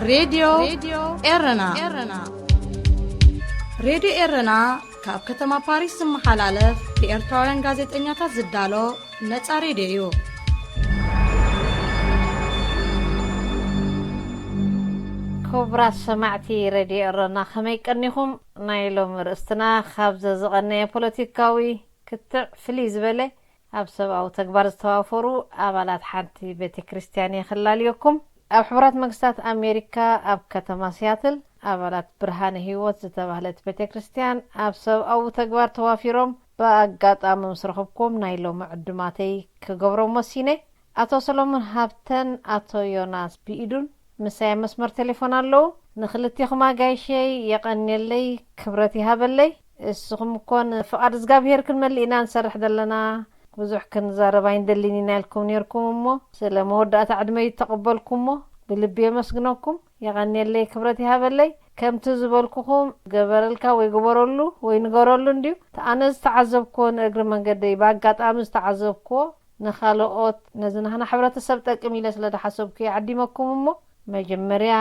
ሬድዮ ኤረና። ሬድዮ ኤረና ካብ ከተማ ፓሪስ ዝመሓላለፍ ብኤርትራውያን ጋዜጠኛታት ዝዳሎ ነጻ ሬድዮ እዩ። ክቡራት ሰማዕቲ ሬድዮ ኤረና፣ ከመይ ቀኒኹም? ናይ ሎሚ ርእስትና ካብ ዘዝቐነየ ፖለቲካዊ ክትዕ ፍልይ ዝበለ ኣብ ሰብኣዊ ተግባር ዝተዋፈሩ ኣባላት ሓንቲ ቤተ ክርስቲያን እየ ከላልየኩም። ኣብ ሕቡራት መንግስታት ኣሜሪካ ኣብ ከተማ ሲያትል ኣባላት ብርሃነ ህይወት ዝተባህለት ቤተ ክርስቲያን ኣብ ሰብኣዊ ተግባር ተዋፊሮም ብኣጋጣሚ ምስ ረኸብኩም ናይ ሎሚ ዕዱማተይ ክገብሮም ወሲነ። ኣቶ ሰሎሞን ሃብተን ኣቶ ዮናስ ብኢዱን ምሳይ ኣብ መስመር ቴሌፎን ኣለዉ። ንክልቴኹም ኣጋይሸይ የቐንየለይ፣ ክብረት ይሃበለይ። እስኹም እኮ ንፍቓድ እግዚኣብሄር ክንመልእ ኢና ንሰርሕ ዘለና፣ ብዙሕ ክንዛረብ ኣይንደልን ኢና ኢልኩም ነይርኩም እሞ፣ ስለ መወዳእታ ዕድመ ይተቐበልኩሞ ብልቢ የመስግነኩም። የቐንየለይ፣ ክብረት ይሃበለይ። ከምቲ ዝበልኩኹም ገበረልካ ወይ ግበረሉ ወይ ንገረሉ እንድዩ። ኣነ ዝተዓዘብኩዎ ንእግሪ መንገደይ ብኣጋጣሚ ዝተዓዘብኩዎ ንኻልኦት ነዚ ናህና ሕብረተሰብ ጠቅም ኢለ ስለ ዝሓሰብኩ እየ ዓዲመኩም እሞ፣ መጀመርያ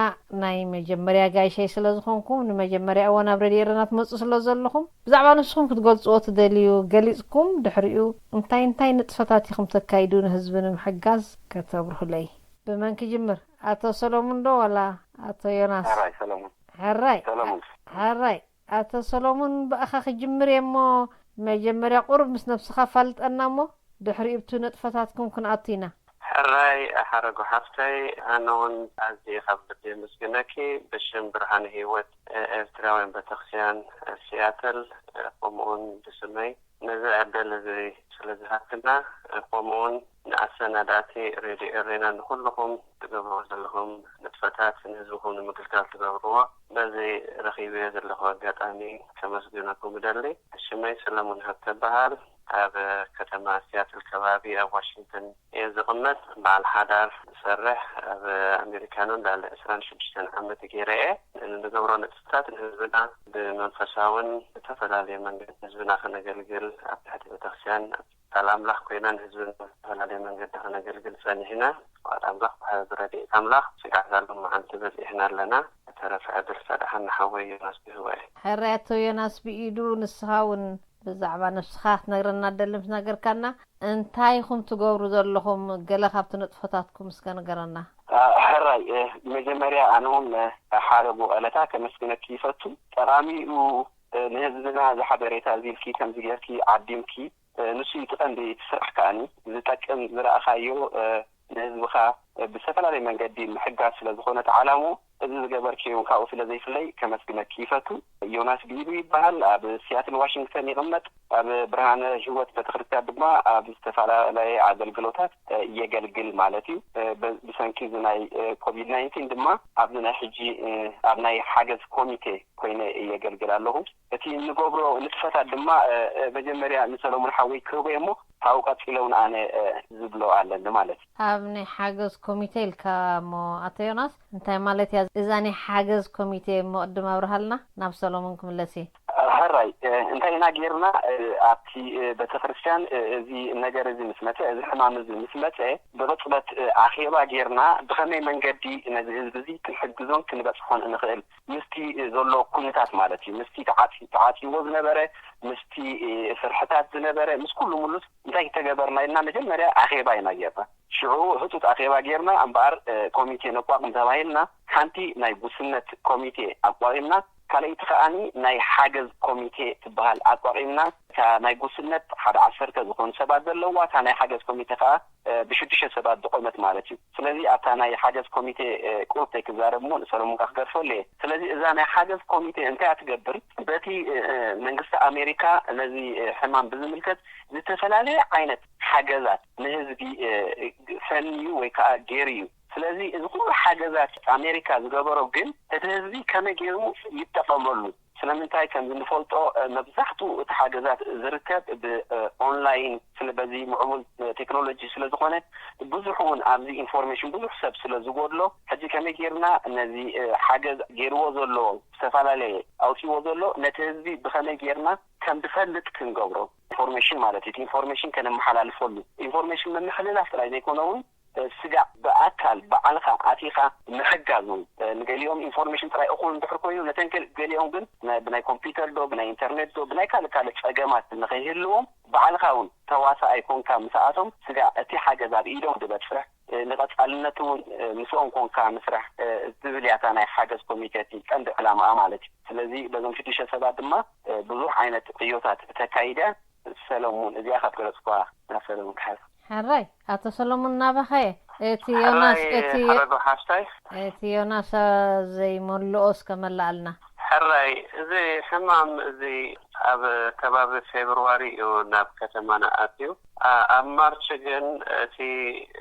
ናይ መጀመርያ ጋይሸይ ስለ ዝኾንኩም፣ ንመጀመርያ እዋን ኣብ ሬድዮ ኤረና ትመጹ ስለ ዘለኹም፣ ብዛዕባ ንስኹም ክትገልጽዎ ትደልዩ ገሊጽኩም፣ ድሕሪኡ እንታይ እንታይ ንጥፈታት ኢኹም ተካይዱ ንህዝቢ ንምሕጋዝ ከተብርሁለይ? ብመን ክጅምር? ኣቶ ሰሎሙን ዶ ዋላ ኣቶ ዮናስ? ሕራይ ሰሎሙን። ሕራይ። ሰሎሙን። ሕራይ። ኣቶ ሰሎሙን፣ ብኣኻ ክጅምር እየ እሞ፣ መጀመርያ ቁሩብ ምስ ነብስኻ ፋልጠና እሞ፣ ድሕሪኡ ብቲ ንጥፈታትኩም ክንኣቱ ኢና። ሕራይ ሓረጉ ሓፍተይ፣ ኣነ እውን ኣዝየ ካብ ልቢ የመስግነኪ። ብሽም ብርሃነ ህይወት ኤርትራውያን ቤተክርስትያን ሲያትል፣ ከምኡውን ብስመይ ነዚ ዕድል እዚ ስለ ዝሃብክና፣ ከምኡውን ንኣሰናዳእቲ ሬድዮ ኤሬና ንኩልኹም ትገብርዎ ዘለኹም ንጥፈታት ንህዝብኹም ንምግልጋል ትገብርዎ በዚ ረኺበዮ ዘለኹ ኣጋጣሚ ከመስግነኩም እደሊ። ሽመይ ሰለሙን ሃብተ እበሃል። ኣብ ከተማ ሲያትል ከባቢ ኣብ ዋሽንግተን እየ ዝቕመጥ። በዓል ሓዳር ዝሰርሕ ኣብ ኣሜሪካን እውን ልዕሊ ዕስራን ሽዱሽተን ዓመት ገይረ እየ። ንገብሮ ንጥፈታት ንህዝብና ብመንፈሳውን ዝተፈላለየ መንገዲ ህዝብና ከነገልግል ኣብ ትሕቲ ቤተክርስትያን ኣብ ትካል ኣምላኽ ኮይና ንህዝብና ብዝተፈላለየ መንገዲ ከነገልግል ጸኒሕና። ፍቓድ ኣምላኽ ብረድኤት ኣምላኽ ስጋዕ ዛሎም መዓልቲ በጺሕና ኣለና። ዝተረፈ ዕድል ሰዳሓን ንሓወይ ዮናስ ብህወ። ሕራይ ኣቶ ዮናስ ብኢዱ፣ ንስኻ እውን ብዛዕባ ነብስኻ ክትነግረና ትደሊ ምስ ነገርካና፣ እንታይ ኢኹም ትገብሩ ዘለኹም? ገለ ካብቲ ንጥፈታትኩም እስከ ንገረና። አ፣ ሕራይ፣ እ፣ መጀመርያ ኣነ እውን፣ እ፣ ሓደ ብቐለታ ከመስግነኪ ይፈቱ። ጠቓሚኡ፣ እ፣ ንህዝብና እዚ ሓበሬታ እዚ ኢልኪ ከምዚ ጌርኪ ዓዲምኪ፣ እ፣ ንሱ እዩ እቲ ቀንዲ እቲ ስራሕ ከኣኒ። ዝጠቅም ዝረኣኻዮ፣ እ፣ ንህዝብኻ፣ እ፣ ብዝተፈላለየ መንገዲ ምሕጋዝ ስለ ዝኾነ እቲ ዓላምኡ፣ እዚ ዝገበርክዮ እውን ካብኡ ስለ ዘይፍለይ ከመስግነኪ ይፈቱ። ዮናስ ብኢዱ ይበሃል። ኣብ ሲያትል ዋሽንግተን ይቕመጥ። ኣብ ብርሃነ ህይወት ቤተክርስትያን ድማ ኣብ ዝተፈላለየ ኣገልግሎታት፣ እ፣ የገልግል ማለት እዩ። እ፣ በ-፣ ብሰንኪ እዚ ናይ፣ እ፣ ኮቪድ ናይንቲን ድማ ኣብዚ ናይ ሕጂ፣ እ፣ ኣብ ናይ ሓገዝ ኮሚቴ ኮይነ የገልግል ኣለኹ። እቲ እንገብሮ ንጥፈታት ድማ፣ እ፣ እ፣ መጀመርያ ንሰሎሙን ሓወይ ክህቦ እየ እሞ፣ ካብኡ ቀጺለ እውን ኣነ፣ እ፣ ዝብሎ ኣለኒ ማለት እዩ። ኣብ ናይ ሓገዝ ኮሚቴ ኢልካ እሞ፣ ኣቶ ዮናስ፣ እንታይ ማለት እያ እዛ ናይ ሓገዝ ኮሚቴ እሞ፣ ቅድም ኣብርሃልና፣ ናብ ሰሎሙን ክምለስ እየ። ሕራይ፣ እ፣ እንታይ ኢና ጌርና፣ እ፣ ኣብቲ፣ እ፣ ቤተክርስትያን፣ እ፣ እዚ ነገር እዚ ምስ መጸ፣ እዚ ሕማም እዚ ምስ መጸ፣ ብቕጽበት፣ እ፣ ኣኼባ ጌርና፣ ብኸመይ መንገዲ ነዚ ህዝቢ እዚ ክንሕግዞን ክንበጽሖን ንኽእል፣ ምስቲ፣ እ፣ ዘሎ ኩነታት ማለት እዩ፣ ምስቲ ተዓጺ-፣ ተዓጺዎ ዝነበረ፣ ምስቲ፣ እ፣ ፍርሕታት ዝነበረ፣ ምስ ኩሉ ምሉስ እንታይ ተገበርና ኢልና መጀመርያ ኣኼባ ኢና ጌርና። ሽዑ ህጹጽ ኣኼባ ጌርና፣ እምበኣር፣ እ፣ ኮሚቴ ነቋቁም ተባሂልና፣ ሓንቲ ናይ ጉስነት ኮሚቴ ኣቋቒምና፣ ካልኣይቲ ከኣኒ ናይ ሓገዝ ኮሚቴ ትበሃል ኣቋቒምና። እታ ናይ ጉስነት ሓደ ዓሰርተ ዝኾኑ ሰባት ዘለዋ፣ እታ ናይ ሓገዝ ኮሚቴ ከኣ፣ እ፣ ብሽዱሽተ ሰባት ዝቖመት ማለት እዩ። ስለዚ ኣብታ ናይ ሓገዝ ኮሚቴ፣ እ፣ ቁሩብ ተይክዛረብ እሞ ንሰሎሞን ከኣ ክገድፈሉ እየ። ስለዚ እዛ ናይ ሓገዝ ኮሚቴ እንታይ እያ ትገብር? በቲ፣ እ፣ እ፣ መንግስቲ ኣሜሪካ ነዚ፣ እ፣ ሕማም ብዝምልከት ዝተፈላለየ ዓይነት ሓገዛት ንህዝቢ፣ እ፣ ፈንዩ ወይ ከኣ ገይሩ እዩ። ስለዚ እዚ ኩሉ ሓገዛት ኣሜሪካ ዝገበሮ ግን እቲ ህዝቢ ከመይ ገይሩ ይጠቐመሉ? ስለምንታይ ከም እንፈልጦ፣ እ፣ መብዛሕትኡ እቲ ሓገዛት ዝርከብ ብ፣ እ፣ ኦንላይን ስለ በዚ ምዕቡል፣ እ፣ ቴክኖሎጂ ስለ ዝኾነ ብዙሕ እውን ኣብዚ ኢንፎርሜሽን ብዙሕ ሰብ ስለ ዝጎድሎ ሕጂ ከመይ ጌርና ነዚ፣ እ፣ ሓገዝ ገይርዎ ዘሎ ዝተፈላለየ ኣውፅዎ ዘሎ ነቲ ህዝቢ ብኸመይ ጌርና ከም ዝፈልጥ ክንገብሮ ኢንፎርሜሽን ማለት እዩ። ኢንፎርሜሽን ከነመሓላልፈሉ ኢንፎርሜሽን ምምሕልላፍ ጥራይ ዘይኮነ እውን ስጋዕ ብኣካል ባዕልኻ ኣቲኻ ምሕጋዝ እውን፣ ንገሊኦም ኢንፎርሜሽን ጥራይ እኹል እንድሕር ኮይኑ፣ ነተን ገል- ገሊኦም ግን ናይ- ብናይ ኮምፒውተር ዶ ብናይ ኢንተርኔት ዶ ብናይ ካልእ ካልእ ጸገማት ንኸይህልዎም ባዕልኻ እውን ተዋሳኣይ ኮንካ ምስኣቶም ስጋዕ እቲ ሓገዝ ኣብ ኢዶም ዝበጽሕ፣ ንቐጻልነቱ እውን ምስኦም ኮንካ ምስራሕ ዝብል እያ እታ ናይ ሓገዝ ኮሚቴ እቲ ቀንዲ ዕላማኣ ማለት እዩ። ስለዚ በዞም ሽዱሽተ ሰባት ድማ ብዙሕ ዓይነት ዕዮታት ተካይደ። ሰለሙን፣ እዚኣ ካብ ገለጽኳ ናብ ሰለሙን ክሓልፍ። ሕራይ ኣቶ ሰለሙን ናባኸየ። እቲ ዮናስ ሕራይ እቲ ሓረዶ ሓፍታይ። እቲ ዮናስ ዘይመልኦ እስከ መላኣልና። ሕራይ እዚ ሕማም እዚ ኣብ ከባቢ ፌብርዋሪ እዩ ናብ ከተማና ኣትዩ። ኣ- ኣብ ማርች ግን እቲ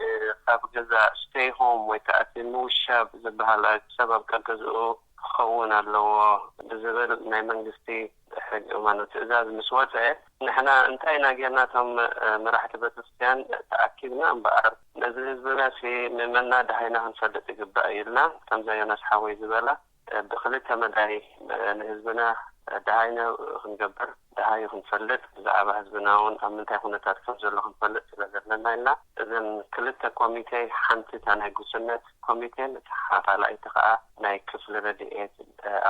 እ፣ ካብ ገዛ ስቴይ ሆም ወይ ከዓ እቲ ምውሻብ ዝበሃል ሰብ ኣብ ቀገዝኡ ክኸውን ኣለዎ ብዝብል ናይ መንግስቲ ሕግ ማለት ትእዛዝ ምስ ወፀ፣ ንሕና እንታይ ኢና ጌርና? እቶም እ፣ መራሕቲ ቤተክርስትያን ተኣኪብና እምበኣር ነዚ ህዝብና ሲ ምእመና ደሃይና ክንፈልጥ ይግባእ ኢልና፣ ከምዛ ዮናስ ሓወይ ዝበላ እ፣ ብክልተ መዳይ እ፣ ንህዝብና እ፣ ደሃይነ ክንገብር ደሃዩ ክንፈልጥ፣ ብዛዕባ ህዝብና እውን ኣብ ምንታይ ኩነታት ከም ዘሎ ክንፈልጥ ስለ ዘለና ኢልና፣ እዘን ክልተ ኮሚቴ፣ ሓንቲ እታ ናይ ጉስነት ኮሚቴን እታ ካልኣይቲ ከዓ ናይ ክፍሊ ረድኤት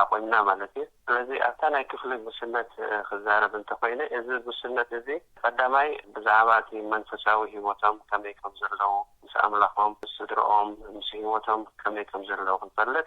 ኣቆምና ማለት እዩ። ስለዚ ኣብታ ናይ ክፍሊ ጉስነት ክዛረብ እንተኮይነ፣ እዚ ጉስነት እዚ ቀዳማይ ብዛዕባ እቲ መንፈሳዊ ህይወቶም ከመይ ከም ዘለዉ፣ ምስ ኣምላኾም፣ ምስ ስድርኦም፣ ምስ ህይወቶም ከመይ ከም ዘለዉ ክንፈልጥ፣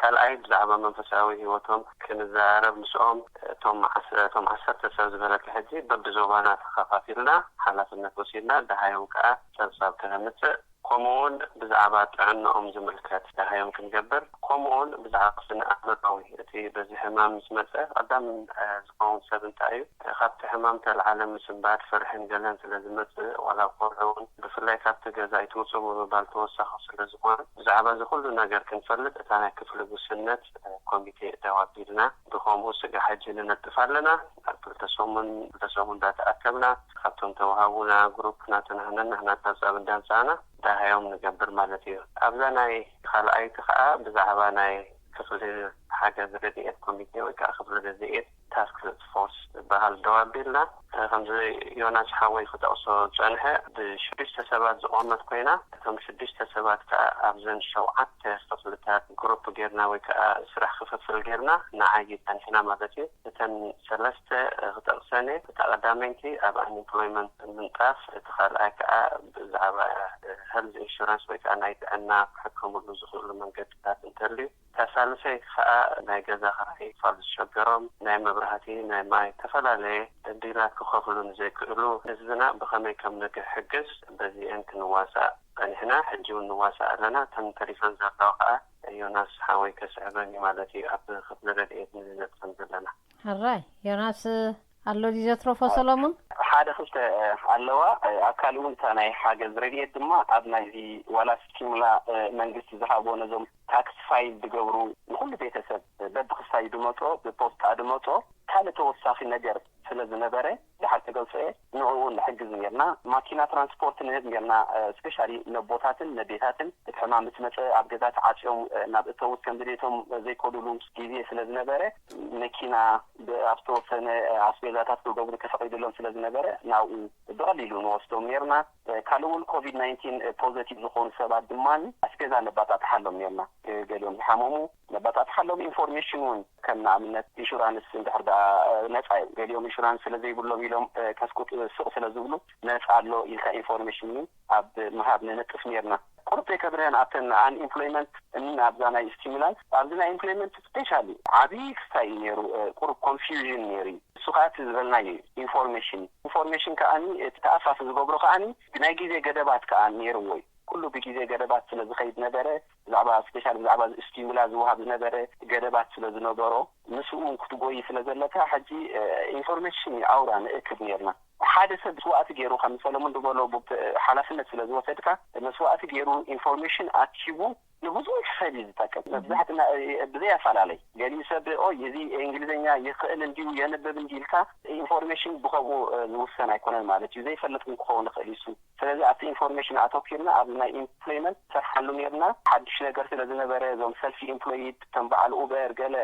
ካልኣይ ብዛዕባ መንፈሳዊ ህይወቶም ክንዛረብ ምስኦም፣ እቶም ዓስ- እቶም ዓሰርተ ሰብ ዝበለካ ሕጂ በብዞባና ተኸፋፊልና ሓላፍነት ወሲድና፣ ደሃዮም ከዓ ጸብጻብ ከነምጽእ፣ ከምኡውን ብዛዕባ ጥዕንኦም ዝምልከት ደሃዮም ክንገብር፣ ከምኡውን ብዛዕባ ስነ ኣእምሮዊ እቲ በዚ ሕማም ምስ መጸ ቀዳም እ፣ ዝኸውን ሰብ እንታይ እዩ? ካብቲ ሕማም ተልዓለ ምስንባድ፣ ፍርሕን ገለን ስለ ዝመጽእ፣ ዋላ ቆልዑ እውን ብፍላይ ካብቲ ገዛ ኣይትውጹ ብምባል ተወሳኺ ስለ ዝኾነ፣ ብዛዕባ እዚ ኩሉ ነገር ክንፈልጥ እታ ናይ ክፍሊ ጉስነት እ፣ ኮሚቴ እዳው ኣቢልና፣ ብኸምኡ ስጋ ሕጂ ንነጥፍ ኣለና። ኣብ ክልተ ሰሙን ክልተ ሰሙን እንዳተኣከብና ካብቶም ተዋሃቡና ግሩፕ ናተናህነን ንሕና ጸብጻብ እንዳምጻእና ዳሃዮም ንገብር ማለት እዩ። ኣብዛ ናይ ካልኣይቲ ከዓ ብዛዕባ ናይ ክፍሊ ሓገዝ ረድኤት ኮሚቴ ወይ ከዓ ክፍሊ ረድኤት ታስክ ፎርስ ዝበሃል ደው ኣቢልና። ከምዚ ዮናስ ሓወይ ክጠቕሶ ዝጸንሐ ብሽዱሽተ ሰባት ዝቖመት ኮይና፣ እቶም ሽዱሽተ ሰባት ከዓ ኣብዘን ሸውዓተ ክፍልታት ግሩፕ ጌርና ወይ ከዓ ስራሕ ክፍፍል ጌርና ንዓይ ጸኒሕና ማለት እዩ። እተን ሰለስተ ክጠቕሰን እየ። እታ ቀዳመይቲ ኣብ ኣንኤምፕሎይመንት ምንጣፍ፣ እቲ ካልኣይ ከዓ ብዛዕባ ሄልዝ ኢንሹራንስ ወይ ከዓ ናይ ጥዕና ክሕከምሉ ዝኽእሉ መንገድታት እንተልዩ፣ እታ ሳልሰይቲ ከዓ ናይ ገዛ ክራይ ክፋል ዝሸገሮም፣ ናይ መብራህቲ፣ ናይ ማይ፣ ዝተፈላለየ ቢላት ክኸፍሉ ንዘይክእሉ ህዝብና ብኸመይ ከም ንክሕግዝ በዚአን ክንዋሳእ ጸኒሕና፣ ሕጂ እውን ንዋሳእ ኣለና። እተን ተሪፈን ዘለዋ ከዓ ዮናስ ሓወይ ከስዕበን እዩ ማለት እዩ፣ ኣብ ክፍሊ ረድኤት ንነጥፈን ዘለና። ሕራይ ዮናስ ኣሎ ድዩ ዘትረፎ ሰለሙን? ሓደ ክልተ ኣለዋ። ኣካል እውን እታ ናይ ሓገዝ ረድኤት ድማ ኣብ ናይዚ ዋላ ስቲሙላ መንግስቲ ዝሃቦ ነዞም ታክስ ፋይል ዝገብሩ ንኩሉ ቤተሰብ በብክሳይ ድመጾ ብፖስጣ ድመጾ ካልእ ተወሳኺ ነገር ስለ ዝነበረ ድሓር ተገልጾ እየ። ንዕኡ ንሕግዝ ነርና። ማኪና ትራንስፖርት ንህብ ነርና። ስፔሻሊ ነቦታትን ነዴታትን እቲ ሕማም ምስ መጸ ኣብ ገዛ ተዓጽዮም ናብ እተውት ከም ድሌቶም ዘይከዱሉ ግዜ ስለ ዝነበረ መኪና ብ- ኣብ ዝተወሰነ ኣስቤዛታት ክገብሩ ተፈቒዱሎም ስለ ዝነበረ ናብኡ ብቐሊሉ ንወስዶም ነርና። ካልእ እውን ኮቪድ ናይንቲን ፖዘቲቭ ዝኾኑ ሰባት ድማ ኣስቤዛ ነባጣጥሓሎም ነርና። ገሊኦም ዝሓመሙ ነባጣጥሓሎም። ኢንፎርሜሽን እውን ከም ንኣብነት ኢንሹራንስ እንድሕር ደኣ ነፃ እዩ። ገሊኦም ኢንሹራንስ ስለ ዘይብሎም ኢሎም ከስቁጥ ስቕ ስለ ዝብሉ ነፃ ኣሎ ኢልካ ኢንፎርሜሽን እውን ኣብ ምሃብ ንነጥፍ ነርና። ቁሩብ ከይከብርሀን ኣብተን ኣንኢምፕሎይመንት እን ኣብዛ ናይ ስቲሙላንስ ኣብዚ ናይ ኢምፕሎይመንት ስፔሻሊ ዓብዪ ክስታይ እዩ ነይሩ። ቁሩብ ኮንፊውዥን ነይሩ እዩ። እሱ ከዓ እቲ ዝበልናዮ እዩ ኢንፎርሜሽን። ኢንፎርሜሽን ከዓኒ እቲ ተኣፋፊ ዝገብሮ ከዓኒ ብናይ ግዜ ገደባት ከዓ ነይርዎ እዩ። ኩሉ ብግዜ ገደባት ስለ ዝኸይድ ነበረ፣ ብዛዕባ ስፔሻል ብዛዕባ ስቲሙላ ዝወሃብ ዝነበረ ገደባት ስለ ዝነበሮ ምስኡ እውን ክትጎይ ስለ ዘለካ ሕጂ ኢንፎርሜሽን እዩ ኣውራ ንእክብ ነርና። ሓደ ሰብ መስዋእቲ ገይሩ ከም ሰለሙን ዝበሎ ብ- ሓላፍነት ስለ ዝወሰድካ መስዋእቲ ገይሩ ኢንፎርሜሽን ኣኪቡ ንብዙሕ ሰብ እዩ ዝጠቅም። መብዛሕትና ብዘይ ኣፈላለይ ገሊኡ ሰብ ኦይ እዚ እንግሊዝኛ ይኽእል እንዲዩ የንብብ እንዲ ኢልካ ኢንፎርሜሽን ብኸምኡ ዝውሰን ኣይኮነን ማለት እዩ። ዘይፈልጥ እውን ክኸውን ይኽእል እዩ እሱ። ስለዚ ኣብቲ ኢንፎርሜሽን ኣተኪርና ኣብዚ ናይ ኢምፕሎይመንት ሰርሓሉ ነርና። ሓድሽ ነገር ስለ ዝነበረ እዞም ሰልፊ ኢምፕሎይድ ከም በዓል ኡበር ገለ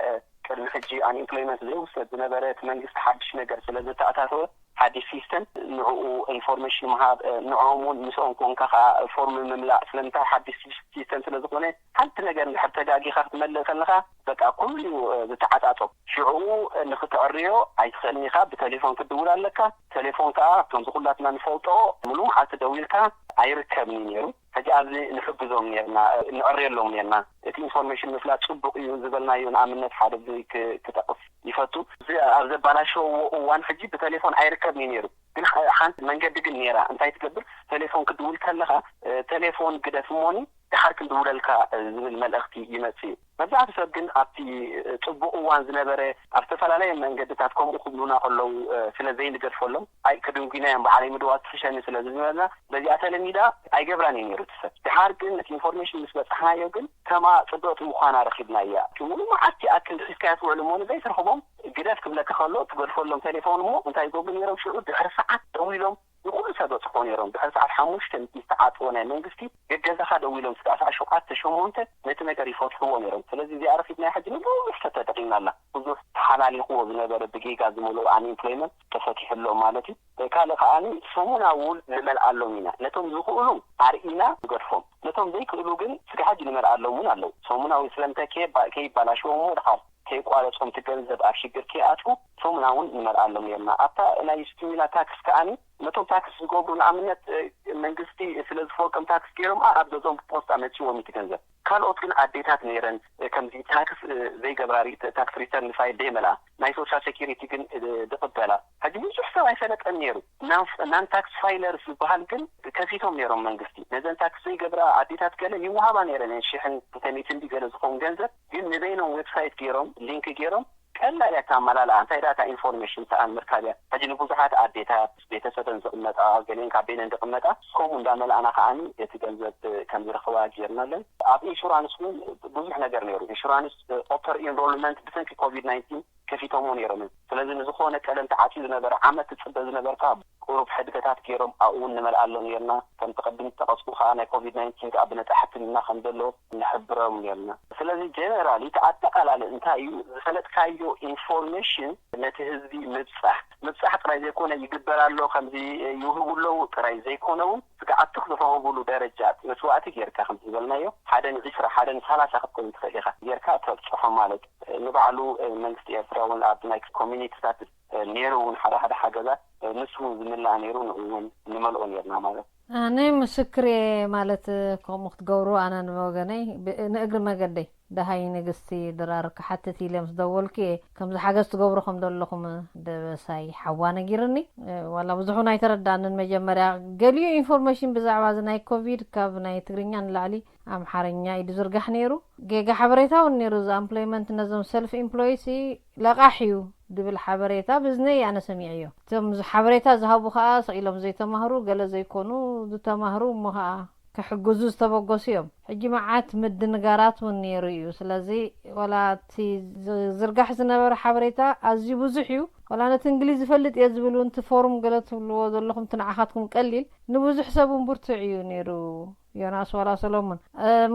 ቅድሚ ሕጂ ኣንኢምፕሎይመንት ዘይውሰድ ዝነበረ እቲ መንግስቲ ሓድሽ ነገር ስለ ዘተኣታተወ ሓዲሽ ሲስተም ንዕኡ ኢንፎርሜሽን ምሃብ፣ ንዕኦም እውን ምስኦም ኮንካ ከዓ ፎርም ምምላእ። ስለምንታይ ሓዲሽ ሲስተም ስለ ዝኾነ ሓንቲ ነገር እንድሕር ተጋጊኻ ክትመልእ ከለኻ በቃ ኩሉ እዩ ዝተዓጻጾ። ሽዕኡ ንክትዕርዮ ኣይትኽእልን ኢኻ። ብቴሌፎን ክትድውል ኣለካ። ቴሌፎን ከዓ ከምዚ ኩላትና ንፈልጦ ሙሉ መዓልቲ ደዊልካ ኣይርከብን እዩ ነይሩ። ሕጂ ኣብዚ ንሕግዞም ነርና፣ ንዕርየሎም ነርና። እቲ ኢንፎርሜሽን ምፍላጥ ጽቡቕ እዩ ዝበልናዮ ንኣብነት ሓደ ክጠቕስ ይፈቱ። ኣብዚ ኣብ ዘባላሸዎ እዋን ሕጂ ብቴሌፎን ኣይርከብን እዩ ነይሩ። ግን ሓንቲ መንገዲ ግን ነራ። እንታይ ትገብር? ቴሌፎን ክድውል ከለኻ ቴሌፎን ግደፍ እሞኒ ድሓር ክንድውለልካ ዝብል መልእኽቲ ይመጽእ እዩ። መብዛሕትኡ ሰብ ግን ኣብቲ ጽቡቕ እዋን ዝነበረ ኣብ ዝተፈላለየ መንገድታት ከምኡ ክብሉና ከለዉ ስለ ዘይንገድፈሎም ኣይ ክድንጉና እዮም በዓለይ ምድዋል ትሕሸኒ ስለ ዝነበርና በዚኣ ተለሚዳ ኣይገብራን እዩ ነይሩ እቲ ሰብ። ድሓር ግን እቲ ኢንፎርሜሽን ምስ በጻሕናዮ ግን ከማ ጽብቕቲ ምዃና ረኺብናያ። ሙሉ መዓልቲ ኣክል ሒዝካያ ትውዕል እሞ ንዘይትረኽቦም ግደፍ ክብለካ ከሎ ትገድፈሎም ቴሌፎን እሞ እንታይ ይገብሩ ነይሮም? ሽዑ ድሕሪ ሰዓት ደዊሎም ንኩሉ ሰብ በጽሕዎ ነይሮም። ድሕሪ ሰዓት ሓሙሽተ ምስ ዝተዓጽወ ናይ መንግስቲ ገገዛኻ ደዊሎም ስጋዕ ሰዓት ሸውዓተ ሸሞንተ ነቲ ነገር ይፈትሕዎ ነይሮም። ስለዚ እዚኣ ረኺብናያ ሕጂ ንብዙሕ ሰብ ተጠቒምናላ። ብዙሕ ተሓላሊኽዎ ዝነበረ ብጌጋ ዝመልኦ ኣንኢምፕሎይመንት ተፈቲሑ ኣሎ ማለት እዩ። ካልእ ከዓኒ ሰሙናዊ እውን ንመልኣሎም ኢና። ነቶም ዝኽእሉ ኣርኢና ንገድፎም። ነቶም ዘይክእሉ ግን ስጋዕ ሕጂ ንመልኣሎም እውን ኣለዉ። ሰሙናዊ ስለምንታይ ከየባ- ከይባላሸዎም እሞ ድሓር ከይቋረጾም እቲ ገንዘብ ኣብ ሽግር ከይኣትዉ ሰሙናዊ እውን ንመልኣሎም ነርና። ኣብታ ናይ ስቲሙላ ታክስ ከዓኒ ነቶም ታክስ ዝገብሩ ንኣብነት መንግስቲ ስለ ዝፈልጦም ታክስ ገይሮም ኣብ ገዝኦም ብፖስታ መጺዎም እቲ ገንዘብ። ካልኦት ግን ኣዴታት ነይረን ከምዚ ታክስ ዘይገብራ ታክስ ሪተርን ፋይል ደይመልኣ ናይ ሶሻል ሴኪሪቲ ግን ዝቕበላ። ሕጂ ብዙሕ ሰብ ኣይፈለጠን ነይሩ። ናን ታክስ ፋይለርስ ዝበሃል ግን ከፊቶም ነይሮም መንግስቲ። ነዘን ታክስ ዘይገብራ ኣዴታት ገለ ይወሃባ ነይረን ሽሕን ክልተ ሚእትን ገለ ዝኸውን ገንዘብ ግን ንበይኖም ዌብሳይት ገይሮም ሊንክ ገይሮም ቀላል እያ ኣመላልኣ እንታይ ዳታ ኢንፎርሜሽን ሰኣን ምርካብ እያ። ሕጂ ንብዙሓት ኣዴታት ቤተሰበን ዝቕመጣ ገሊአን ካብ ቤነን ዝቕመጣ ከምኡ እንዳመልኣና ከዓኒ እቲ ገንዘብ ከም ዝረኽባ ገይርናለን። ኣብ ኢንሹራንስ እውን ብዙሕ ነገር ነይሩ። ኢንሹራንስ ኦተር ኢንሮልመንት ብሰንኪ ኮቪድ ናይንቲን ከፊቶሞ ነይሮም እዮም። ስለዚ ንዝኾነ ቀደም ተዓፅዩ ዝነበረ ዓመት ትፅበ ዝነበርካ ቁሩብ ሕድገታት ገይሮም ኣብኡ እውን ንመልኣሎም ነርና። ከምቲ ቅድም ዝጠቐስኩ ከዓ ናይ ኮቪድ ናይንቲን ከዓ ብነፃ ሕክምና ከም ዘሎ ንሕብሮም ነርና። ስለዚ ጀነራሊ እቲ ኣጠቓላሊ እንታይ እዩ ዝፈለጥካዮ ኢንፎርሜሽን ነቲ ህዝቢ ምብፃሕ ምብፃሕ ጥራይ ዘይኮነ ይግበር ኣሎ ከምዚ ይውህቡ ኣለዉ ጥራይ ዘይኮነ እውን ስጋዕ ኣብቲ ዝረኸብሉ ደረጃ መስዋእቲ ጌርካ ከምቲ ዝበልናዮ ሓደ ንዒስራ ሓደ ንሳላሳ ክትኮን ትኽእል ኢኻ ጌርካ ተብፅሖ ማለት ንባዕሉ መንግስቲ ኤርትራ እውን ኣብ ናይ ኮሚኒቲታት ነይሩ እውን ሓደ ሓደ ሓገዛት ንሱ እውን ዝምላእ ነይሩ ንኡ እውን ንመልኦ ነርና ማለት ኣነ ምስክር እየ ማለት ከምኡ ክትገብሩ ኣነ ንወገነይ ንእግሪ መገደይ ደሃይ ንግስቲ ድራር ክሓትት ኢለ ምስ ደወልኩ እየ ከምዚ ሓገዝ ትገብሩ ከም ዘለኹም ደበሳይ ሓዋ ነጊርኒ ዋላ ብዙሕ ኣይተረዳንን መጀመርያ ገሊኡ ኢንፎርሜሽን ብዛዕባ እዚ ናይ ኮቪድ ካብ ናይ ትግርኛ ንላዕሊ ኣምሓርኛ እዩ ዝዝርጋሕ ነይሩ ጌጋ ሓበሬታ እውን ነይሩ እዚ ኣምፕሎይመንት ነዞም ሰልፍ ኢምፕሎይሲ ለቓሕ እዩ ዝብል ሓበሬታ ብዝነይ ኣነ ሰሚዐዮ እቶም ሓበሬታ ዝሃቡ ከዓ ስቕ ኢሎም ዘይተማህሩ ገለ ዘይኮኑ ዝተማህሩ እሞ ከዓ ከሕግዙ ዝተበገሱ እዮም ሕጂ መዓት ምድንጋራት እውን ነይሩ እዩ ስለዚ ዋላ እቲ ዝርጋሕ ዝነበረ ሓበሬታ ኣዝዩ ብዙሕ እዩ ዋላ ነቲ እንግሊዝ ዝፈልጥ እየ ዝብል እውን እቲ ፎርም ገለ ትብልዎ ዘለኹም እቲ ንዓኻትኩም ቀሊል ንብዙሕ ሰብ እውን ብርቱዕ እዩ ነይሩ ዮናስ ዋላ ሰሎሞን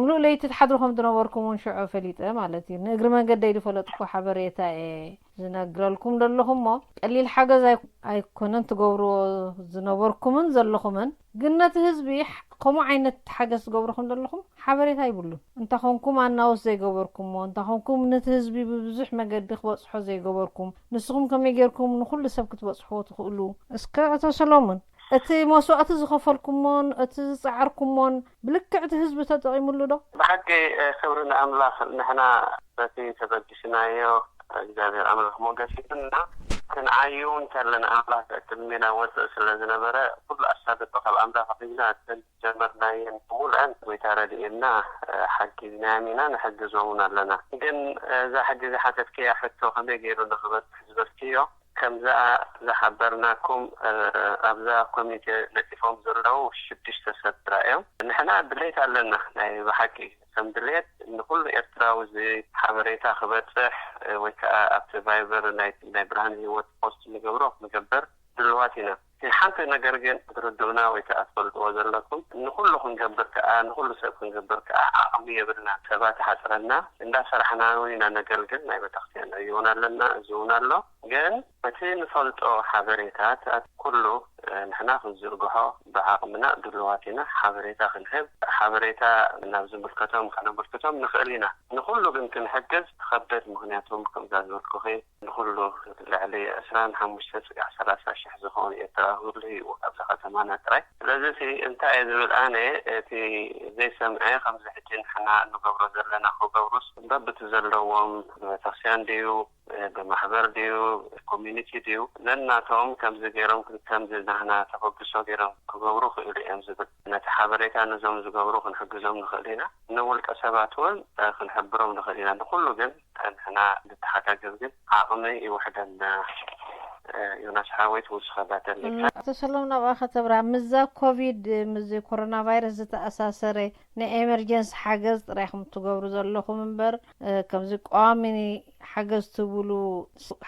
ምሉእ ለይቲ ትሓድሩ ከም ዝነበርኩም እውን ሽዑ ፈሊጠ ማለት እዩ ንእግሪ መንገደይ ዝፈለጥኩ ሓበሬታ እየ ዝነግረልኩም ዘለኹ እሞ ቀሊል ሓገዝ ኣይኮነን ትገብርዎ ዝነበርኩምን ዘለኹምን ግን ነቲ ህዝቢ ከምኡ ዓይነት ሓገዝ ትገብሩ ከም ዘለኹም ሓበሬታ ይብሉን እንተ ኾንኩም ኣናውስ ዘይገበርኩሞ እንተ ኾንኩም ነቲ ህዝቢ ብብዙሕ መገዲ ክበፅሖ ዘይገበርኩም ንስኹም ከመይ ጌርኩም ንኩሉ ሰብ ክትበፅሕዎ ትኽእሉ እስከ ኣቶ ሰሎሞን እቲ መስዋእቲ ዝኸፈልኩሞን እቲ ዝፀዓርኩሞን ብልክዕ እቲ ህዝቢ ተጠቒሙሉ ዶ? ብሓቂ ክብሪ ንኣምላኽ ንሕና በቲ ተበጊስናዮ እግዚኣብሔር ኣምላኽ ሞገስ ይብልና ክንዓዩ እውን ከለና ኣምላኽ ቅድሜና ወፅእ ስለ ዝነበረ ኩሉ ኣሳልጦ ካብ ኣምላኽ ኣኺብና እተን ዝጀመርናየን ብሙሉአን ጎይታ ረድኤና ሓጊዝናዮም ኢና ንሕግዞም እውን ኣለና ግን እዛ ሕጂ ዝሓተትክያ ሕቶ ከመይ ገይሩ ንኽበፅሕ ዝበልክዮ ከምዛ ዝሓበርናኩም ኣብዛ ኮሚቴ ለጢፎም ዘለዉ ሽዱሽተ ሰብ ጥራይ እዮም። ንሕና ድሌት ኣለና ናይ ብሓቂ ከም ድሌት ንኩሉ ኤርትራዊ እዚ ሓበሬታ ክበፅሕ ወይ ከዓ ኣብቲ ቫይበር ናይ ናይ ብርሃን ህይወት ፖስት ንገብሮ ክንገብር ድልዋት ኢና። እቲ ሓንቲ ነገር ግን ትርድኡና ወይ ከዓ ትፈልጥዎ ዘለኩም ንኩሉ ክንገብር ከዓ ንኩሉ ሰብ ክንገብር ከዓ ዓቕሚ የብልና። ሰባት ሓፅረና እንዳሰራሕና እውን ኢና ነገልግል ናይ ቤተክርስትያን ዕዮ እውን ኣለና እዚ እውን ኣሎ። ግን እቲ ንፈልጦ ሓበሬታት ኩሉ ንሕና ክንዝርግሖ ብዓቕምና ድልዋት ኢና ሓበሬታ ክንህብ። ሓበሬታ ናብ ዝምልከቶም ከነምልክቶም ንኽእል ኢና። ንኹሉ ግን ክንሕግዝ ትኸብድ፣ ምኽንያቱም ከምዛ ዝበልኩኺ ንኹሉ ልዕሊ ዕስራን ሓሙሽተ ጽጋዕ ሰላሳ ሽሕ ዝኾኑ ኤርትራ ህሉ እዩ ኣብዚ ከተማና ጥራይ። ስለዚ እቲ እንታይ እየ ዝብል ኣነ፣ እቲ ዘይሰምዐ ከምዚ ሕጂ ንሕና እንገብሮ ዘለና ክገብሩስ በብቲ ዘለዎም ብቤተክርስትያን ድዩ፣ ብማሕበር ድዩ፣ ኮሚኒቲ ድዩ፣ ነናቶም ከምዚ ገይሮም፣ ከምዚ ናህና ተበግሶ ገይሮም ክገብሩ ክእሉ እዮም ዝብል ነቲ ሓበሬታ ነዞም ዝገብሩ ክንሕግዞም ንኽእል ኢና። ንውልቀ ሰባት እውን ክንሕብሮም ንኽእል ኢና። ንኹሉ ግን ንሕና ንተሓጋገዝ ግን ዓቕሚ ይውሕደና። ዮናስ ሓወይ ትውስኸላ ተልካ። ኣቶ ሰሎሞን ኣብኣ ከተብራ ምዛ ኮቪድ ምዚ ኮሮና ቫይረስ ዝተኣሳሰረ ናይ ኤመርጀንሲ ሓገዝ ጥራይ ኢኹም ትገብሩ ዘለኹም እምበር ከምዚ ቀዋሚ ሓገዝ ትብሉ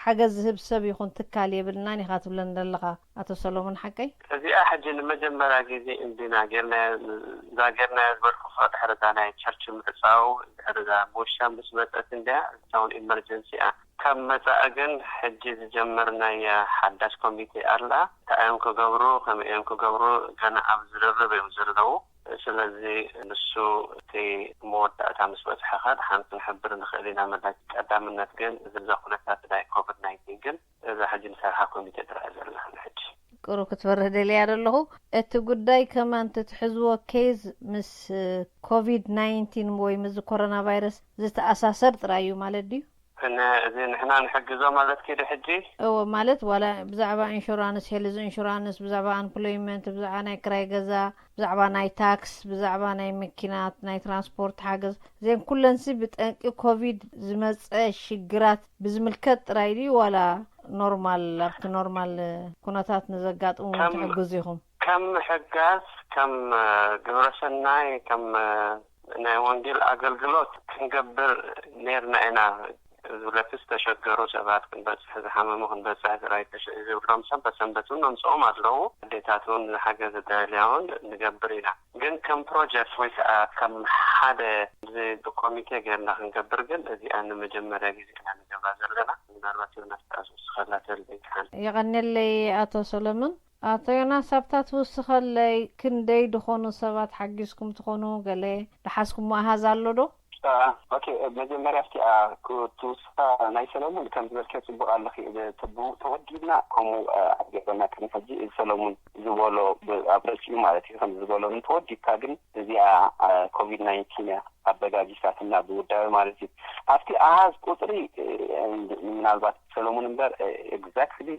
ሓገዝ ዝህብ ሰብ ይኹን ትካል የብልናን ኢኻ ትብለን ዘለኻ ኣቶ ሰሎሞን ሓቀይ? እዚኣ ሕጂ ንመጀመርያ ግዜ እንዲና ጌርናያ እዛ ጌርናያ ዝበልኩ ድሕሪ እዛ ናይ ቸርች ምዕፃው ድሕሪ እዛ ሞሻ ምስ መፀት እንዲያ እዛ እውን ኤመርጀንሲ እያ። ካብ መፃኢ ግን ሕጂ ዝጀመርናያ ሓዳሽ ኮሚቴ ኣላ። እንታይ እዮም ክገብሩ ከመይ እዮም ክገብሩ ገና ኣብ ዝርርብ እዮም ዘለዉ። ስለዚ ንሱ እቲ መወዳእታ ምስ በፅሐ ከኣ ደሓን ክንሕብር ንኽእል ኢና። መዳይ ቀዳምነት ግን እዛ ኩነታት ናይ ኮቪድ ናይንቲን ግን እዛ ሕጂ ንሰርሓ ኮሚቴ ጥራሕ እያ ዘላ ንሕጂ። ቁሩብ ክትበርህ ደልየ እየ ዘለኹ። እቲ ጉዳይ ከማን ትትሕዝዎ ኬዝ ምስ ኮቪድ ናይንቲን ወይ ምስዚ ኮሮና ቫይረስ ዝተኣሳሰር ጥራይ እዩ ማለት ድዩ? እዚ ንሕና ንሕግዞ ማለት ኪዱ ሕጂ? እወ ማለት ዋላ ብዛዕባ ኢንሹራንስ፣ ሄልዝ ኢንሹራንስ፣ ብዛዕባ ኣምፕሎይመንት፣ ብዛዕባ ናይ ክራይ ገዛ፣ ብዛዕባ ናይ ታክስ፣ ብዛዕባ ናይ መኪናት፣ ናይ ትራንስፖርት ሓገዝ፣ እዚአን ኩለንሲ ብጠንቂ ኮቪድ ዝመፀ ሽግራት ብዝምልከት ጥራይ ድዩ ዋላ ኖርማል ኣብቲ ኖርማል ኩነታት ንዘጋጥሙ እውን ትሕግዙ ኢኹም? ከም ምሕጋዝ ከም ግብረሰናይ ከም ናይ ወንጌል ኣገልግሎት ክንገብር ኔርና ኢና። ዝብለኪ ዝተሸገሩ ሰባት ክንበፅሕ ዝሓመሙ ክንበፅሕ ጥራይ ዝብሎም ሰንበት ሰንበት እውን ነምፅኦም ኣለዉ። ኣዴታት እውን ሓገዝ ዝደልያ እውን ንገብር ኢና። ግን ከም ፕሮጀክት ወይ ከዓ ከም ሓደ እዚ ብኮሚቴ ጌርና ክንገብር ግን እዚኣ ንመጀመርያ ግዜ ኢና ንገብራ ዘለና። ምናልባት ዮናስ ከዓ ዝውስኸላ ተልኢልካን። የቐንየለይ ኣቶ ሰለሙን። ኣቶ ዮናስ ኣብታ ትውስኸለይ ክንደይ ድኾኑ ሰባት ሓጊዝኩም ትኾኑ ገለ ደሓዝኩሞ ኣሃዝ ኣሎ ዶ? ኦኬ መጀመርያ እስቲኣ ክትውስኻ ናይ ሰለሙን ከም ዝበልክዮ ፅቡቕ ኣለኺ ተወዲብና ከምኡ ገበና ቅድሚ ሕጂ እዚ ሰለሙን ዝበሎ ኣብ ርእሲኡ ማለት እዩ ከም ዝበሎ እንተወዲብካ ግን እዚኣ ኮቪድ ናይንቲን እያ ኣበጋጊሳትና ብውዳበ ማለት እዩ ኣብቲ ኣሃዝ ቁፅሪ ምናልባት ሰለሙን እምበር exactly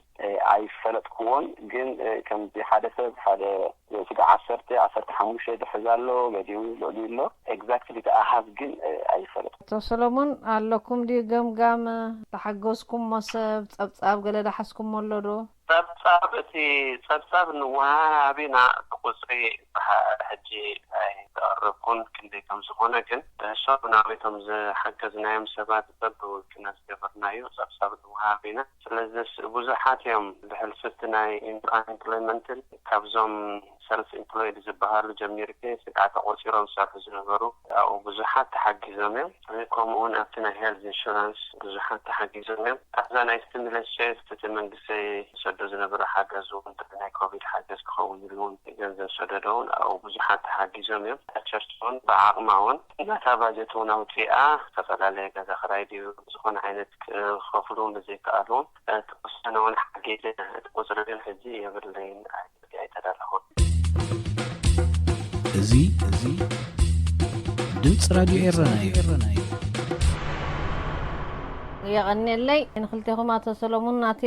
ኣይፈለጥክዎን ግን ከምዚ ሓደ ሰብ ሓደ ስጋ ዓሰርተ ዓሰርተ ሓሙሽተ ዝሕዝ ኣሎ ገዲኡ ልዕሊኡ ኣሎ exactly እቲ ኣሃዝ ግን ኣይፈለጥኩ። ኣቶ ሰለሙን ኣለኩም ድዩ ገምጋም ዝሓገዝኩሞ ሰብ ጸብጻብ ገለ ዝሓዝኩሞ ኣሎ ዶ? ጸብጻብ እቲ ጸብጻብ ንወሃሃብ ኢና እቲ ቁጽሪ ብሓ ሕጂ ኣይተቐረብኩን ክንደይ ከም ዝኾነ ግን ሰብ ናበይቶም ዝሓገዝናዮም ሰባት በብውልቅና ዝገበርናዮ ጸብጻብ ንወሃሃብ ኢና። ስለዚስ ብዙሓት እዮም ብሕልፊ እቲ ናይ unemployment ን ካብዞም self employed ዝበሃሉ ጀሚርኪ ስጋዕ ተቖጺሮም ዝሰርሑ ዝነበሩ ኣብኡ ብዙሓት ተሓጊዞም እዮም። ከምኡ እውን ኣብቲ ናይ health insurance ብዙሓት ተሓጊዞም እዮም። ኣብዛ ናይ stimulus checks እቲ መንግስቲ ዝሰዶ ዝነበረ ሓገዝ እውን ናይ ኮቪድ ሓገዝ ክኸውን ኢሉ እውን ገንዘብ ሰደዶ እውን ኣብኡ ብዙሓት ተሓጊዞም እዮም። ቸርች እውን ብዓቕማ እውን ነታ ባጀት እውን ኣውፂኣ ዝተፈላለየ ገዛ ክራይ ድዩ ዝኾነ ዓይነት ክኸፍሉ ንዘይከኣሉ እውን ተወሰነ እውን ሓጊዘ እቲ ቁፅሪ ግን ሕዚ የብለይን ኣይተደረኹን። እዚ እዚ ድምፂ ራድዮ ኤረና እዩ። የቐንየለይ ንክልቴኹም ኣቶ ሰሎሙን ኣቶ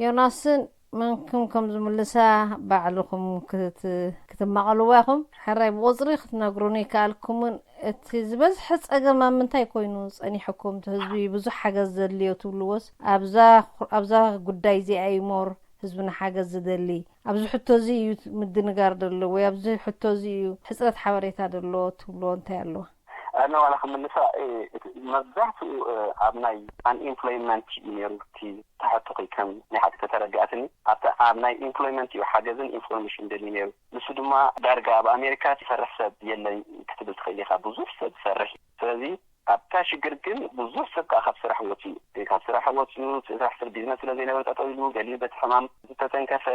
ዮናስን መንኩም ከም ዝምልሳ ባዕልኹም ክትማቐልዋ ኢኹም። ሕራይ ብቁፅሪ ክትነግሩኒ ይከኣልኩምን እቲ ዝበዝሐ ፀገም ኣብ ምንታይ ኮይኑ ፀኒሕኩም እቲ ህዝቢ ብዙሕ ሓገዝ ዘድልዮ ትብልዎስ ኣብዛ ኣብዛ ጉዳይ እዚኣ እዩ more ህዝብና ሓገዝ ዝደሊ ኣብዚ ሕቶ እዚ እዩ ምድንጋር ደሎ ወይ ኣብዚ ሕቶ እዚ እዩ ሕፅረት ሓበሬታ ደሎ ትብልዎ እንታይ ኣሎ? ኣነ ዋላ ክምልሳ መብዛሕትኡ ኣብ ናይ unemployment እዩ ነይሩ እቲ ተሓቶኺ ከም ናይ ሓቂ ተተረዲኣትኒ ኣብቲ ኣብ ናይ employment እዩ ሓገዝን information ደልዩ ነይሩ ንሱ ድማ ዳርጋ ኣብ ኣሜሪካ ዝሰርሕ ሰብ የለን ክትብል ትኽእል ኢኻ ብዙሕ ሰብ ዝሰርሕ እዩ ስለዚ ኣብታ ሽግር ግን ብዙሕ ሰብ ከዓ ካብ ስራሕ ወፂኡ፣ ካብ ስራሕ ወፂኡ፣ ስራሕ ስር ቢዝነስ ስለ ዘይነበረ ጠጠው ኢሉ፣ ገሊኡ በቲ ሕማም ዝተተንከፈ፣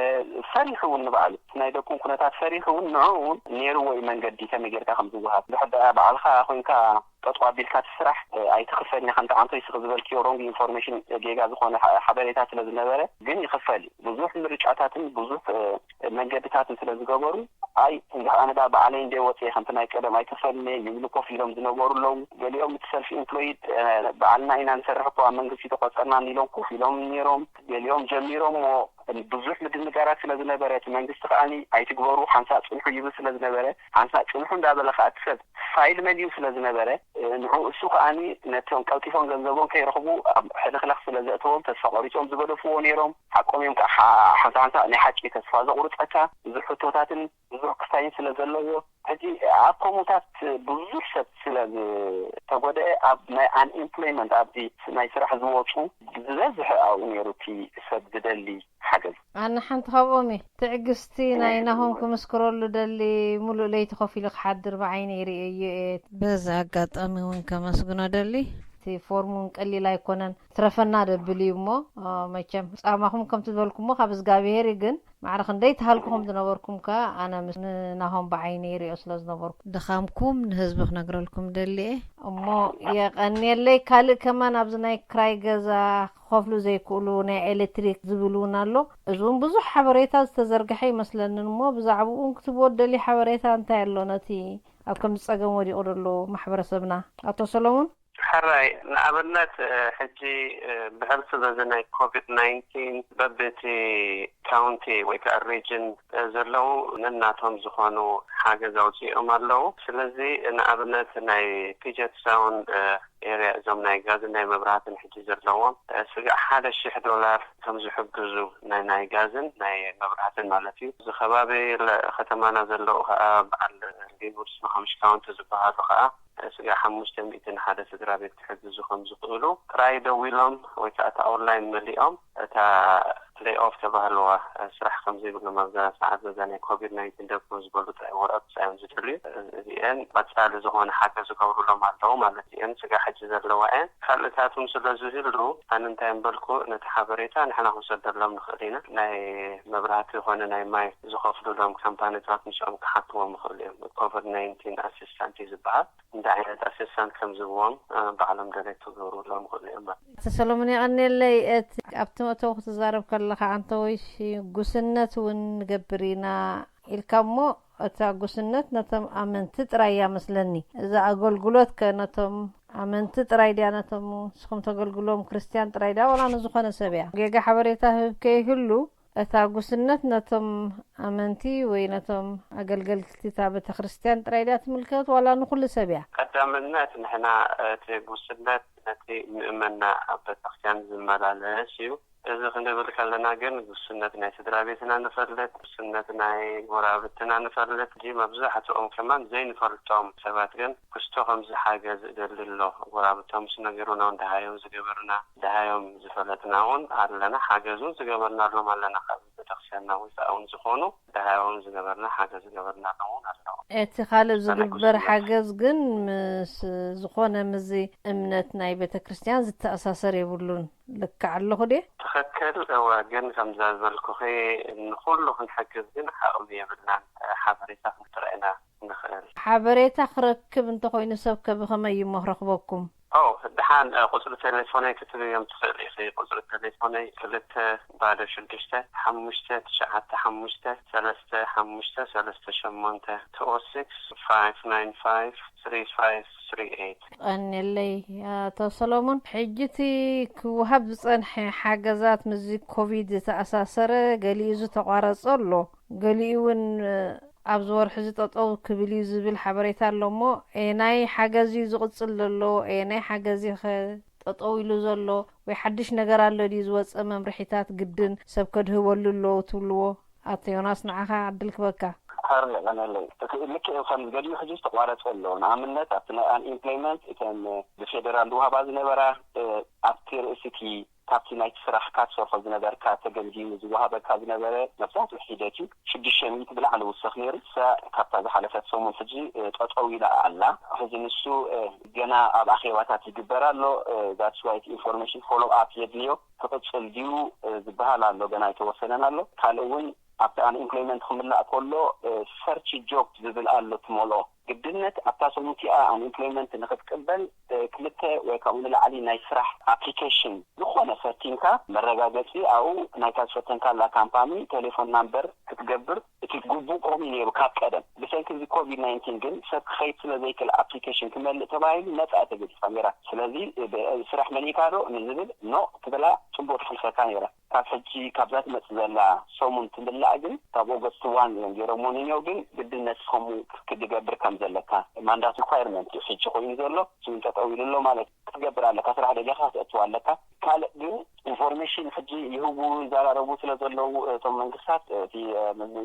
ፈሪሑ እውን ንባዕሉ፣ ናይ ደቁን ኩነታት ፈሪሑ እውን ንዕኡ እውን ነይርዎ እዩ መንገዲ ከመይ ጌርካ ከም ዝወሃብ። ድሕር ደኣ ባዕልኻ ኮይንካ ጠጠው ኣቢልካ እቲ ስራሕ ኣይትኽፈልን ኢኻ፣ ከምቲ ዓንቶይ ስኺ ዝበልክዮ ሮንግ ኢንፎርሜሽን፣ ጌጋ ዝኾነ ሓ-፣ ሓበሬታ ስለ ዝነበረ ግን ይኽፈል እዩ። ብዙሕ ምርጫታትን ብዙሕ መንገድታትን ስለ ዝገበሩ፣ ኣይ እንድሕር ኣነ ደኣ ባዕለይ እንደ ወፅየ ከምቲ ናይ ቀደም ኣይትኽፈልኒ ይብሉ ኮፍ ኢሎም ዝነበሩ ኣለዉ። ገሊኦም እቲ ሰልፍ ኢምፕሎይድ ባዕልና ኢና ንሰርሕ እኮ ኣብ መንግስቲ ተቆፀርና ኢሎም ኮፍ ኢሎም ነይሮም። ገሊኦም ጀሚሮምዎ ብዙሕ ምድንጋራት ስለ ዝነበረ እቲ መንግስቲ ከዓኒ ኣይትግበሩ ሓንሳእ ፅንሑ ይብል ስለ ዝነበረ ሓንሳእ ፅንሑ እንዳበለ ከዓ እቲ ሰብ ፋይል መሊኡ ስለ ዝነበረ ንዑ እሱ ከዓኒ ነቶም ቀልጢፎም ገንዘቦም ከይረኽቡ ኣብ ሕልኽላኽ ስለ ዘእተዎም ተስፋ ቆሪፆም ዝገደፍዎ ነይሮም። ሓቆም እዮም ከዓ ሓ-፣ ሓንሳ ሓንሳ ናይ ሓቂ ተስፋ ዘቑርፀካ ብዙሕ ሕቶታትን ብዙሕ ክስታይን ስለ ዘለዎ ሕጂ ኣብ ከምኡታት ብዙሕ ሰብ ስለ ዝተጎደአ ኣብ ናይ ኣንኤምፕሎይመንት ኣብዚ ናይ ስራሕ ዝወፁ ዝበዝሐ ኣብኡ ነይሩ እቲ ሰብ ዝደሊ ሓገዝ። ኣነ ሓንቲ ካብኦም እየ። ትዕግስቲ ናይ ናሆም ክምስክረሉ ደሊ ሙሉእ ለይቲ ኮፍ ኢሉ ክሓድር ብዓይነይ ርእየዮ እየ። በዚ ኣጋጣሚ እውን ከመስግኖ ደሊ። እቲ ፎርም እውን ቀሊል ኣይኮነን። ትረፈና ደብል እዩ እሞ፣ እ፣ መቸም ጻማኹም ከም ትበልኩሞ ካብ እግዚኣብሄር እዩ። ግን ማዕረ ክንደይ ተሃልኩኹም ዝነበርኩም ከ ኣነ ምስ ንናሆም ብዓይነይ ርእዮ ስለ ዝነበርኩ። ድኻምኩም ንህዝቢ ክነግረልኩም ደሊ እየ። እሞ የቐንየለይ። ካልእ ከማን ኣብዚ ናይ ክራይ ገዛ ክኸፍሉ ዘይክእሉ ናይ ኤሌክትሪክ ዝብል እውን ኣሎ። እዚ እውን ብዙሕ ሓበሬታ ዝተዘርግሐ ይመስለንን እሞ ብዛዕባኡ እውን ክትብዎ ደሊ ሓበሬታ እንታይ ኣሎ ነቲ ኣብ ከምዚ ጸገም ወዲቑ ዘሎ ማሕበረሰብና? ኣቶ ሰሎሙን? ሕራይ፣ ንኣብነት፣ እ፣ ሕጂ፣ እ፣ ብሕልፊ በዚ ናይ ኮቪድ ናይንቲን በብቲ ካውንቲ ወይ ከዓ ሪጅን፣ እ፣ ዘለዉ ነናቶም ዝኾኑ ሓገዝ ኣውፂኦም ኣለዉ። ስለዚ ንኣብነት ናይ ፒጀት ሳውንድ፣ እ፣ ኤርያ እዞም ናይ ጋዝን ናይ መብራህትን ሕጂ ዘለዎም፣ እ፣ ስጋዕ ሓደ ሺሕ ዶላር ከም ዝሕግዙ ናይ፣ ናይ ጋዝን ናይ መብራህትን ማለት እዩ። እዚ ከባቢ ለ-፣ ከተማና ዘለዉ ከዓ በዓል ሊንውድ ስኖሃምሽ ካውንቲ ዝበሃሉ ከዓ ስጋዕ ሓሙሽተ ሚእቲ ንሓደ ስድራ ቤት ክሕግዙ ከም ዝኽእሉ ጥራይ ደዊሎም ወይ ከዓ እታ ኦንላይን መሊኦም እታ ሌይ ኦፍ ተባህልዋ ስራሕ ከም ዘይብሎም ኣብዛ ሰዓት በዛ ናይ ኮቪድ ናይንቲን ደብሮ ዝበሉ ጥራይ ወረቐት ብጻዮም ዝደልዩ እዚአን ቀጻሊ ዝኾነ ሓገዝ ዝገብሩሎም ኣለዉ ማለት እየን። ስጋዕ ሕጂ ዘለዋ እየን። ካልእታት እውን ስለ ዝህሉ ኣነ እንታይ እምበልኩ ነቲ ሓበሬታ ንሕና ክንሰደሎም ንኽእል ኢና። ናይ መብራህቲ ይኾነ ናይ ማይ ዝኸፍሉሎም ካምፓኒታት ንስኦም ክሓትዎም ይኽእሉ እዮም። ኮቪድ ናይንቲን ኣሲስታንት እዩ ዝበሃል። እንታይ ዓይነት ኣሲስታንት ከም ዝህብዎም፣ እ፣ ባዕሎም ደለይቲ ክገብርሎም ይኽእሉ እዮም ማለት እዩ። ኣቶ ሰሎሞን የቐንየለይ። እቲ ኣብቲ መእተዊ ክትዛረብ ከለኻ ኣንተ ወይ ሺ ጉስነት እውን ንገብር ኢና ኢልካ እሞ እታ ጉስነት ነቶም ኣመንቲ ጥራይ እያ መስለኒ። እዛ ኣገልግሎት ከ ነቶም ኣመንቲ ጥራይ ድያ ነቶም ንስኹም ተገልግሎም ክርስትያን ጥራይ ድያ ዋላ ንዝኾነ ሰብ እያ? ጌጋ ሓበሬታ ህብ ከይህሉ እታ ጉስነት ነቶም ኣመንቲ ወይ ነቶም ኣገልገልቲ እታ ቤተ ክርስቲያን ጥራይ ድያ ትምልከት ዋላ ንኹሉ ሰብ እያ? ቀዳምነት ንሕና እቲ ጉስነት ነቲ ምእመና ኣብ ቤተክርስትያን ዝመላለስ እዩ። እዚ ክንብል ከለና ግን ጉስነት ናይ ስድራ ቤትና ንፈልጥ፣ ጉስነት ናይ ጎራብትና ንፈልጥ። እዚ መብዛሕትኦም ከማን ዘይንፈልጦም ሰባት ግን ክስቶ ከምዚ ሓገዝ እደሊ ኣሎ። ጎራብቶም ምስ ነገሩና እውን ደሃዮም ዝገበርና፣ ደሃዮም ዝፈለጥና እውን ኣለና። ሓገዝ እውን ዝገበርናሎም ኣለና። ካብ ቤተክርስትያንና ወፃኢ እውን ዝኾኑ ደሃዮም ዝገበርና፣ ሓገዝ ዝገበርናሎም እውን ኣለዉ። እቲ ካልእ ዝግበር ሓገዝ ግን ምስ ዝኾነ ምስዚ እምነት ናይ ቤተክርስትያን ዝተኣሳሰር የብሉን። ልክዕ ኣለኹ ድየ? ትኽክል። እወ፣ ግን ከምዛ ዝበልኩኺ ንኹሉ ክንሕግዝ ግን ዓቕሚ የብልናን። ሓበሬታ ክንጥረ ኢና ንኽእል። ሓበሬታ ክረክብ እንተኾይኑ ሰብ ከ ብኸመይ እዩ እሞ ክረኽበኩም? ኦ፣ ደሓን፣ እ፣ ቁጽሪ ቴሌፎነይ ክትህብዮም ትኽእል ኢኺ። ቁጽሪ ቴሌፎነይ ክልተ ባዶ ሽዱሽተ ሓሙሽተ ትሽዓተ ሓሙሽተ ሰለስተ ሓሙሽተ ሰለስተ ሸሞንተ፣ ቱ ኦ ሲክስ ፋይቭ ናይን ፋይቭ ስሪ ፋይቭ ስሪ ኤይት። ቀንየለይ ኣቶ ሰሎሞን። ሕጂ እቲ ክወሃብ ዝጸንሐ ሓገዛት ምስዚ ኮቪድ ዝተኣሳሰረ ገሊኡ ዝተቋረጸ ኣሎ፣ ገሊኡ እውን ኣብዚ ወርሒ እዚ ጠጠው ክብል እዩ ዝብል ሓበሬታ ኣሎ እሞ፣ ኤናይ ሓገዝ እዩ ዝቕጽል ዘሎ፣ ኤናይ ሓገዝ እዩ ኸ ጠጠው ኢሉ ዘሎ፣ ወይ ሓድሽ ነገር ኣሎ ድዩ ዝወጸ መምርሒታት ግድን ሰብ ከድህበሉ ኣለዎ ትብልዎ? ኣቶ ዮናስ ንዓኻ ዕድል ክበካ። ሕራይ የቐነለይ። እቲ ልክዕ እዩ፣ ከም ገሊኡ ሕጂ ዝተቋረጸ ኣሎ። ንኣብነት ኣብቲ ናይ ኣንኤምፕሎይመንት እተን ብፌደራል ዝወሃባ ዝነበራ፣ እ፣ ኣብቲ ርእሲ እቲ ካብቲ ናይቲ ስራሕካ ትሰርሖ ዝነበርካ ተገምጊሙ ዝወሃበካ ዝነበረ መብዛሕትኡ ሒደት እዩ። ሽዱሽተ ሚእቲ ብላዕሊ ውሰኽ ነይሩ። እሳ ካብታ ዝሓለፈት ሰሙን ሕጂ፣ እ፣ ጠጠው ኢላ ኣላ። ሕዚ ንሱ፣ እ፣ ገና ኣብ ኣኼባታት ይግበር ኣሎ። እ፣ that's why ኢንፎርሜሽን ፎሎ ኣፕ የድልዮ። ክቕጽል ድዩ፣ እ፣ ዝበሃል ኣሎ፣ ገና ኣይተወሰነን ኣሎ። ካልእ እውን ኣብቲ ኣንኤምፕሎይመንት ክምላእ ከሎ፣ እ፣ ሰርች ጆብ ዝብል ኣሎ ትመልኦ። ግድነት ኣብታ ሰሙን እቲኣ ኣንኤምፕሎይመንት ንክትቅበል፣ እ፣ ክልተ ወይ ካብኡ ንላዕሊ ናይ ስራሕ ኣፕሊኬሽን፣ ዝኾነ ፈቲንካ መረጋገጺ ኣብኡ ናይታ ዝፈተንካላ ካምፓኒ ቴሌፎን ናምበር ክትገብር እቲ ግቡእ ከምኡ ነይሩ ካብ ቀደም። ብሰንኪ እዚ ኮቪድ ናይንቲን ግን ሰብ ክኸይድ ስለ ዘይክእል ኣፕሊኬሽን ክመልእ ተባሂሉ ነጻ እያ ተገዲፋ ነይራ። ስለዚ ብ-፣ ስራሕ መሊእካ ዶ ንዝብል ኖ ትብላ ጽቡቅ ትሕልፈካ ነይራ። ካብ ሕጂ ካብዛ ትመጽእ ዘላ ሰሙን ትምላእ ግን ካብ ኦገስት ዋን እዮም ገይሮምዎ ንኔው ግን ግድነት ሰሙን ክትገብር ከም ዘለካ ማንዳት ሪኳየርመንት እዩ ሕጂ ኮይኑ ዘሎ። ስሙን ጠጠው ኢሉ ኣሎ ማለት ክትገብር ኣለካ። ስራሕ ደሊኻ ክትእትው ኣለካ። ካልእ ግን ኢንፎርሜሽን ሕጂ ይህቡ ይዘራረቡ ስለ ዘለዉ እቶም መንግስታት እቲ፣ እ፣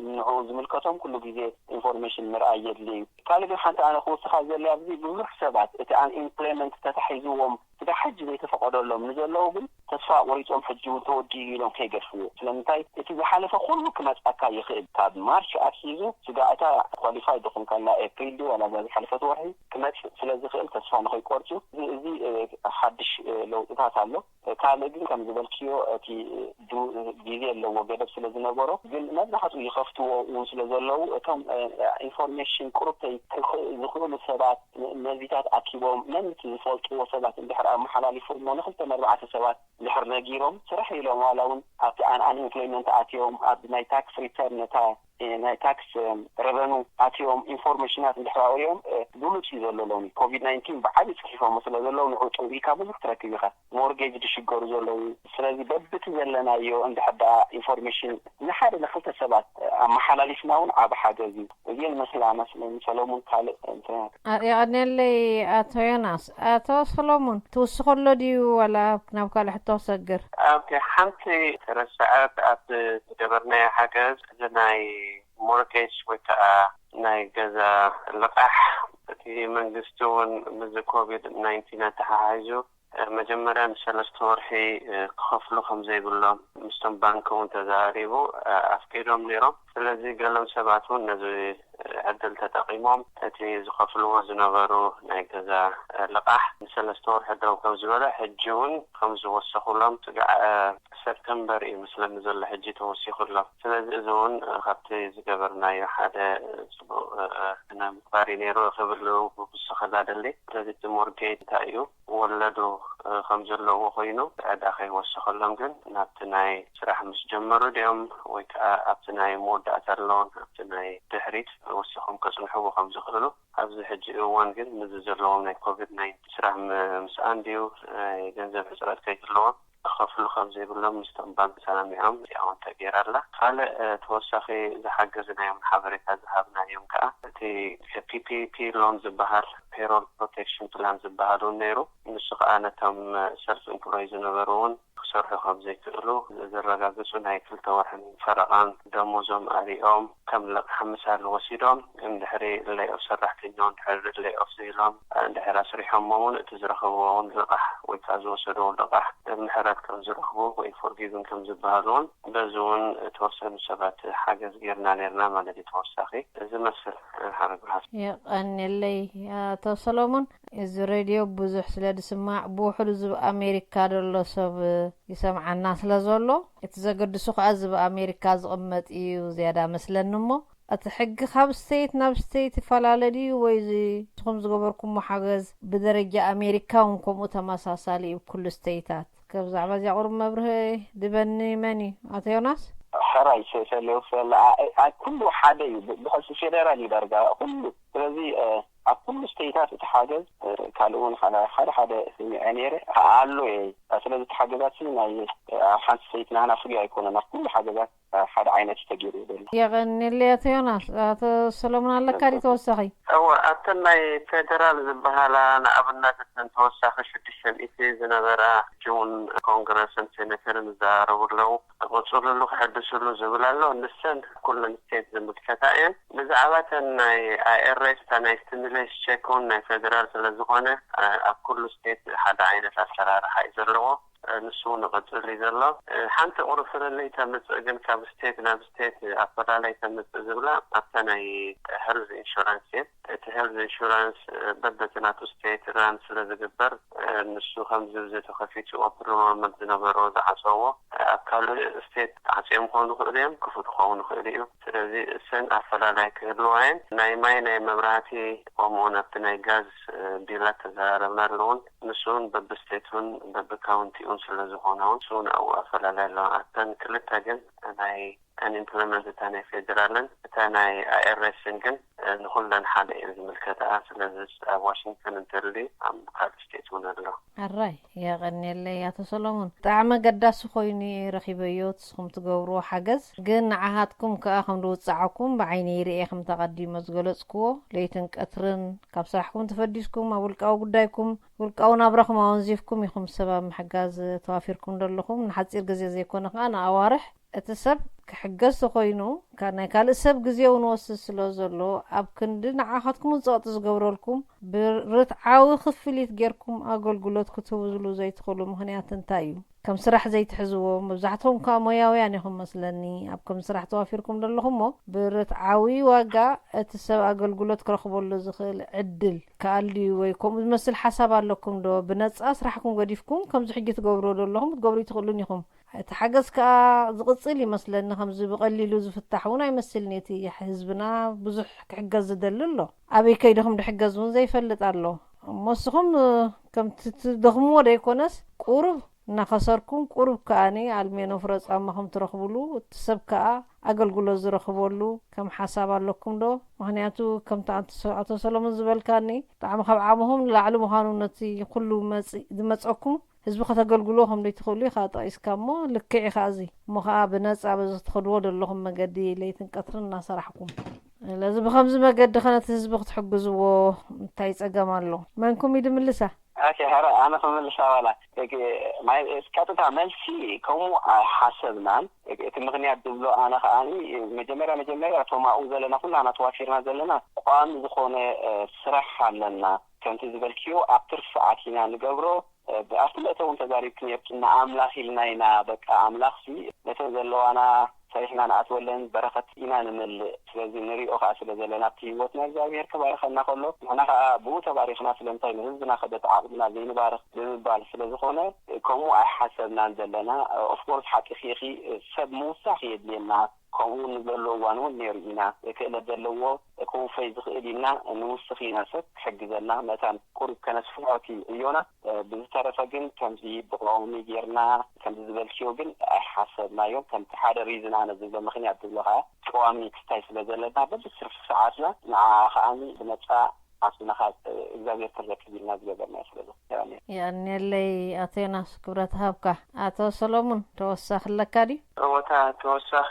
ንዕኡ ዝምልከቶም ኩሉ ግዜ ኢንፎርሜሽን ምርኣይ የድሊ እዩ። ካልእ ግን ሓንቲ ኣነ ክውስኻ ዘለያ ኣብዚ ብዙሕ ሰባት እቲ ኣንኢምፕሎይመንት ተታሒዝዎም ስጋ ሕጂ ዘይተፈቀደሎም ንዘለዉ ግን ተስፋ ቆሪጾም ሕጂ እውን ተወዲኡ ኢሎም ከይገድፍዎ። ስለምንታይ እቲ ዝሓለፈ ኩሉ ክመጻካ ይኽእል። ካብ ማርች ኣትሒዙ ስጋ እታ ኳሊፋይ ድኹም ካላ ኤፕሪል ድዩ ዋላ እዛ ዝሓለፈት ወርሒ ክመጽእ ስለ ዝኽእል ተስፋ ንኸይቆርጹ እዚ፣ እዚ፣ እ፣ ሓድሽ፣ እ፣ ለውጥታት ኣሎ። ካልእ ግን ከም ዝበልክዮ እቲ ዱ-፣ ግዜ ኣለዎ ገደብ ስለ ዝነበሮ ግን መብዛሕትኡ ይኸፍትዎ እውን ስለ ዘለዉ እቶም፣ እ፣ ኢንፎርሜሽን ቁሩብተይ ክኽ-፣ ዝኽእሉ ሰባት ነ-፣ ነዚታት ኣኪቦም ነንቲ ዝፈልጥዎ ሰባት እንድሕር ኣመሓላሊፎ እሞ ንክልተ ንኣርባዕተ ሰባት እንድሕር ነጊሮም ስራሕ ኢሎም ዋላ እውን ኣብቲ ኣን-፣ ኣንኢምፕሎይመንት ኣትዮም ኣብ ናይ ታክስ ሪተርን እታ ናይ ታክስ ረቨኑ ኣትዮም ኢንፎርሜሽናት እንድሕር ኣውሪዮም፣ እ፣ ብሉጽ እዩ ዘሎ ሎሚ። ኮቪድ ናይንቲን ብዓቢ ጽሒፎሞ ስለ ዘለዉ ንዕኡ ጠንቂካ ብዙሕ ትረክብ ኢኻ። ሞርጌጅ ዝሽገሩ ዘለዉ። ስለዚ በብቲ ዘለናዮ እንድሕር ደኣ ኢንፎርሜሽን ንሓደ ንክልተ ሰባት ኣመሓላሊፍና እውን ዓቢ ሓገዝ እዩ። እዚኤን መስላ መስለኒ ሰሎሙን ካልእ እንተ ኣ-፣ የቐንየለይ ኣቶ ዮናስ። ኣቶ ሰሎሙን፣ ትውስኸሎ ድዩ ዋላ ናብ ካልእ ሕቶ ክሰግር? ኦኬ፣ ሓንቲ ተረስዐት ኣብ ዝገበርናዮ ሓገዝ፣ እዚ ናይ ሞርጌጅ ወይ ከዓ ናይ ገዛ ልቓሕ፣ እቲ መንግስቲ እውን ምስዚ ኮቪድ ናይንቲን ኣተሓሒዙ፣ እ፣ መጀመርያ ንሰለስተ ወርሒ፣ እ፣ ክኸፍሉ ከም ዘይብሎም ምስቶም ባንክ እውን ተዘራሪቡ፣ እ፣ ኣፍቂዶም ነይሮም። ስለዚ ገሎም ሰባት እውን ነዚ ዕድል ተጠቒሞም እቲ ዝኸፍልዎ ዝነበሩ ናይ ገዛ ልቓሕ ንሰለስተ ወርሒ ደው ከም ዝበለ፣ ሕጂ እውን ከም ዝወሰኹሎም ስጋዕ ሰፕተምበር እዩ መስለኒ ዘሎ ሕጂ ተወሲኹሎም። ስለዚ እዚ እውን ካብቲ ዝገበርናዮ ሓደ ጽቡቕ ስነ ምግባር እዩ ነይሩ ክብል ክውስኸላ ደሊ። ስለዚ እቲ ሞርጌጅ እንታይ እዩ? ወለዱ፣ እ፣ ከም ዘለዎ ኮይኑ፣ ዕዳ ከይወሰኸሎም ግን ናብቲ ናይ ስራሕ ምስ ጀመሩ ድዮም ወይ ከዓ ኣብቲ ናይ መወዳእታ ኣለውን ኣብቲ ናይ ድሕሪት ወሲኾም ከጽንሕዎ ከም ዝኽእሉ፣ ኣብዚ ሕጂ እዋን ግን ምስዚ ዘለዎም ናይ ኮቪድ ናይንቲን ስራሕ ም-፣ ምስኣን ድዩ ናይ ገንዘብ ሕጽረት ከይህልዎም ክኸፍሉ ከም ዘይብሎም ምስቶም ባንክ ተሰማሚዖም እዚኣ እውን ተገይራ ኣላ። ካልእ፣ እ፣ ተወሳኺ ዝሓገዝናዮም ሓበሬታ ዝሃብናዮም ከዓ እቲ ፒ ፒ ፒ ሎን ዝበሃል ፔሮል ፕሮቴክሽን ፕላን ዝበሃል እውን ነይሩ። ንሱ ከዓ ነቶም ሰልፍ ኢምፕሎይ ዝነበሩ እውን ክሰርሑ ከም ዘይክእሉ ዘረጋግጹ ናይ ክልተ ወርሕን ፈረቓን ደሞዞም ኣሪኦም ከም ልቓሕ ምሳል ወሲዶም፣ እንድሕሪ ሌይ ኦፍ ሰራሕተኛውን ድሕሪ ሌይ ኦፍ ዘይሎም እንድሕር ኣስሪሖሞ እውን እቲ ዝረኸብዎ እውን ልቓሕ ወይ ከዓ ዝወሰድዎ ልቓሕ ምሕረት ከም ዝረኽቡ ወይ ፎርጊቭን ከም ዝበሃሉ እውን በዚ እውን ተወሰኑ ሰባት ሓገዝ ጌርና ነርና ማለት እዩ። ተወሳኺ እዚ መስል ሓረግሃስ። የቐንየለይ ኣቶ ሰሎሞን። እዚ ሬድዮ ብዙሕ ስለ ዝስማዕ ብውሕዱ እዚ ኣብ ኣሜሪካ ዘሎ ሰብ ይሰምዓና ስለ ዘሎ፣ እቲ ዘገድሱ ከኣ እዚ ኣብ ኣሜሪካ ዝቕመጥ እዩ ዝያዳ መስለኒ። እሞ እቲ ሕጊ ካብ ስተይት ናብ ስተይት ይፈላለ ድዩ ወይ እዚ ንስኹም ዝገበርኩሞ ሓገዝ ብደረጃ ኣሜሪካ እውን ከምኡ ተመሳሳሊ እዩ ብኩሉ ስተይታት? ከብዛዕባ እዚኣ ቁሩብ መብርሂ ድበኒ መን እዩ? ኣቶ ዮናስ? ሕራይ ሰ-፣ ሰሌ ውሰላ። ኣ-፣ ኣ-፣ ኩሉ ሓደ እዩ። ብ-፣ ብኸሲ ፌደራል እዩ ዳርጋ ኩሉ። ስለዚ፣ እ፣ ኣብ ኩሉ ስተይታት እቲ ሓገዝ፣ እ፣ ካልእ እውን ሓደ፣ ሓደ፣ ሓደ ስሚዐ ነይረ። ኣ-፣ ኣሎ እየ። ስለዚ እቲ ሓገዛት እዚ ናይ፣ እ፣ ኣብ ሓንቲ ስተይት ናህና ፍሉይ ኣይኮነን። ኣብ ኩሉ ሓገዛት፣ እ፣ ሓደ ዓይነት እዩ ተገይሩ ዘሎ። የቐንየለይ ኣቶ ዮናስ። ኣቶ ሰሎሞን ኣለካ ድዩ ተወሳኺ? እወ፣ ኣብተን ናይ ፌደራል ዝበሃላ ንኣብነት እተን ተወሳኺ ሽዱሽተ ሚእቲ ዝነበራ ሕጂ እውን ኮንግረስን ሴኔተርን ይዘራረቡ ኣለዉ። ክቕጽሉሉ ክሕድስሉ ዝብል ኣሎ። ንሰን ኩለን ስቴት ዝምልከታ እየን። ብዛዕባ እተን ናይ ኣይ ኣር ኤስ፣ እታ ናይ ስቲሙለስ ቼክ እውን ናይ ፌደራል ስለ ዝኾነ፣ እ፣ ኣብ ኩሉ ስቴት ሓደ ዓይነት ኣሰራርሓ እዩ ዘለዎ። እ፣ ንሱ እውን ይቕጽል እዩ ዘሎ። ሓንቲ ቁሩብ ፍልልይ ተምጽእ ግን ካብ ስቴት ናብ ስቴት ኣፈላላይ ተምጽእ ዝብላ ኣብታ ናይ ሄልዝ ኢንሹራንስ እየን። እቲ ሄልዝ ኢንሹራንስ በበቲ ናቱ ስቴት ራን ስለ ዝግበር ንሱ ከምዚ ብዚ ተኸፊቱ ኦፕን ኢንሮልመንት ዝነበሮ ዝዓጸዎ ኣብ ካልእ ስቴት ዓጽዮም ክኾኑ ይኽእሉ እዮም፣ ክፉት ክኸውን ይኽእል እዩ። ስለዚ እሰን ኣፈላላይ ክህልዋ እየን። ናይ ማይ ናይ መብራህቲ ከምኡ እውን ኣብቲ ናይ ጋዝ ቢላት ተዘራረብናሉ እውን ንሱ እውን በብስቴቱን በብካውንቲኡን ስለ ዝኾነ እውን ንሱ እውን ኣብኡ ኣፈላላይ ኣለዋ። ኣብተን ክልተ ግን ናይ ኣንኢምፕሎይመንት እታ ናይ ፌደራልን እታ ናይ ኣይኣርኤስን ግን ንኹለን ሓደ እየን ዝምልከተኣ። ስለዚ ኣብ ዋሽንግተን እንተልዩ ኣብ ካልእ ስቴት እውን ኣሎ። ኣራይ የቐንየለይ ኣቶ ሰሎሞን፣ ብጣዕሚ ኣገዳሲ ኮይኑ እየ ረኺበዮ እቲ ንስኹም ትገብርዎ ሓገዝ። ግን ንዓኻትኩም ከኣ ከም ዝውጽዓኩም ብዓይነይ ርእየ፣ ከምቲ ኣቐዲመ ዝገለጽክዎ፣ ለይትን ቀትርን ካብ ስራሕኩም ተፈዲስኩም ኣብ ውልቃዊ ጉዳይኩም፣ ውልቃዊ ናብራኹም ኣወንዚፍኩም ኢኹም ሰብ ኣብ ምሕጋዝ ተዋፊርኩም ዘለኹም። ንሓጺር ግዜ ዘይኮነ ከኣ ንኣዋርሕ እቲ ሰብ ክሕገዝ ተኾይኑ፣ ካ-፣ ናይ ካልእ ሰብ ግዜ እውን ወስድ ስለ ዘሎ፣ ኣብ ክንዲ ንዓኻትኩም እውን ጸቕጢ ዝገብረልኩም፣ ብርትዓዊ ክፍሊት ጌርኩም ኣገልግሎት ክትህብሉ ዘይትኽእሉ ምኽንያት እንታይ እዩ? ከም ስራሕ ዘይትሕዝዎ፣ መብዛሕትኹም ከኣ ሞያውያን ኢኹም መስለኒ። ኣብ ከም ስራሕ ተዋፊርኩም ዘለኹም እሞ፣ ብርትዓዊ ዋጋ እቲ ሰብ ኣገልግሎት ክረኽበሉ ዝኽእል ዕድል ክኣል ድዩ? ወይ ከምኡ ዝመስል ሓሳብ ኣለኩም ዶ? ብነጻ ስራሕኩም ገዲፍኩም ከምዚ ሕጂ ትገብርዎ ዘለኹም ክትገብሩ ኣይትኽእሉን ኢኹም። እቲ ሓገዝ ከኣ ዝቕጽል ይመስለኒ። ከምዚ ብቐሊሉ ዝፍታሕ እውን ኣይመስልኒ። እቲ ህዝብና ብዙሕ ክሕገዝ ዝደሊ ኣሎ። ኣበይ ከይድኹም ድሕገዝ እውን ዘይፈልጥ ኣሎ። እሞ ንስኹም፣ እ፣ ከምቲ ትደኽምዎ ደይኮነስ፣ ቁሩብ እናኸሰርኩም፣ ቁሩብ ከኣኒ ኣልሜኖ ፍረ ጻማኹም ትረኽብሉ፣ እቲ ሰብ ከኣ ኣገልግሎት ዝረኽበሉ ከም ሓሳብ ኣለኩም ዶ? ምኽንያቱ ከምቲ ኣንተ-፣ ኣቶ ሰሎሞን ዝበልካኒ፣ ብጣዕሚ ካብ ዓቕምኹም ንላዕሊ ምዃኑ ነቲ ኩሉ መጽ-፣ ዝመጸኩም ህዝቢ ከተገልግልዎ ከም ዘይትኽእሉ ኢኻ ጠቒስካ እሞ፣ ልክዕ ኢኻ እዚ። እሞ ኸኣ ብነጻ በዚ ትኸድዎ ዘለኹም መገዲ ለይትን ቀትርን እናሰራሕኩም። ስለዚ ብኸምዚ መገዲ ኸ ነቲ ህዝቢ ክትሕግዝዎ እንታይ ጸገም ኣሎ? መንኩም እዩ ድምልሳ? ኦኬ፣ ሐረ ኣነ ክምልሳ ዋላ። እግ-፣ ማይ-፣ ቀጥታ መልሲ ከምኡ ኣይሓሰብናን። እግ-፣ እቲ ምኽንያት ዝብሎ ኣነ ኸኣ መጀመርያ መጀመርያ እቶም ኣብኡ ዘለና ኩላና ተዋፊርና ዘለና ቋሚ ዝኾነ፣ እ፣ ስራሕ ኣለና። ከምቲ ዝበልክዮ ኣብ ትርፊ ሰዓት ኢና ንገብሮ። እ፣ ብኣፍቲ መእተዊ እውን ተዛሪብኪ ነርኪ፣ ንኣምላኽ ኢልና ኢና፣ በቃ ኣምላኽሲ ነተን ዘለዋና ሰሪሕና ንኣትወለን በረኸት ኢና ንምልእ። ስለዚ ንሪኦ ከኣ ስለ ዘለና ኣብቲ ህይወትና እግዚኣብሄር ክባርኸና ከሎ ንሕና ከኣ ብኡ ተባሪኽና ስለምንታይ ንህዝብና ከ በቲ ዓቕምና ዘይንባርኽ ብምባል ስለ ዝኾነ ከምኡ ኣይሓሰብናን ዘለና። ኦፍኮርስ ሓቂኺ ኢኺ፣ ሰብ ምውሳኽ የድልየና። ከምኡ ንዘሎ እዋን እውን ነይሩ ኢና። ክእለት ዘለዎ ክውፈይ ዝኽእል ኢልና ንውስኽ ኢና ሰብ ክሕግዘና መታን ቁሩብ ከነስፍሖ እቲ ዕዮና። ብዝተረፈ ግን ከምዚ ብቐዋሚ ጌርና ከምዚ ዝበልክዮ ግን ኣይሓሰብናዮን። ከምቲ ሓደ ሪዝን ኣነ ዝብሎ ምኽንያት ዝብሎ ከዓ ቀዋሚ ክስታይ ስለ ዘለና በብትርፊ ሰዓትና ንዓ ከዓኒ ብነፃ ዓስብና ካብ እግዚኣብሔር ክንረክብ ኢልና ዝገበርናዮ ስለ ዝኾነ። የቐንየለይ ኣቶ ዮናስ፣ ክብረት ሃብካ። ኣቶ ሰሎሙን፣ ተወሳኺ ኣለካ ድዩ? እወታ፣ ተወሳኺ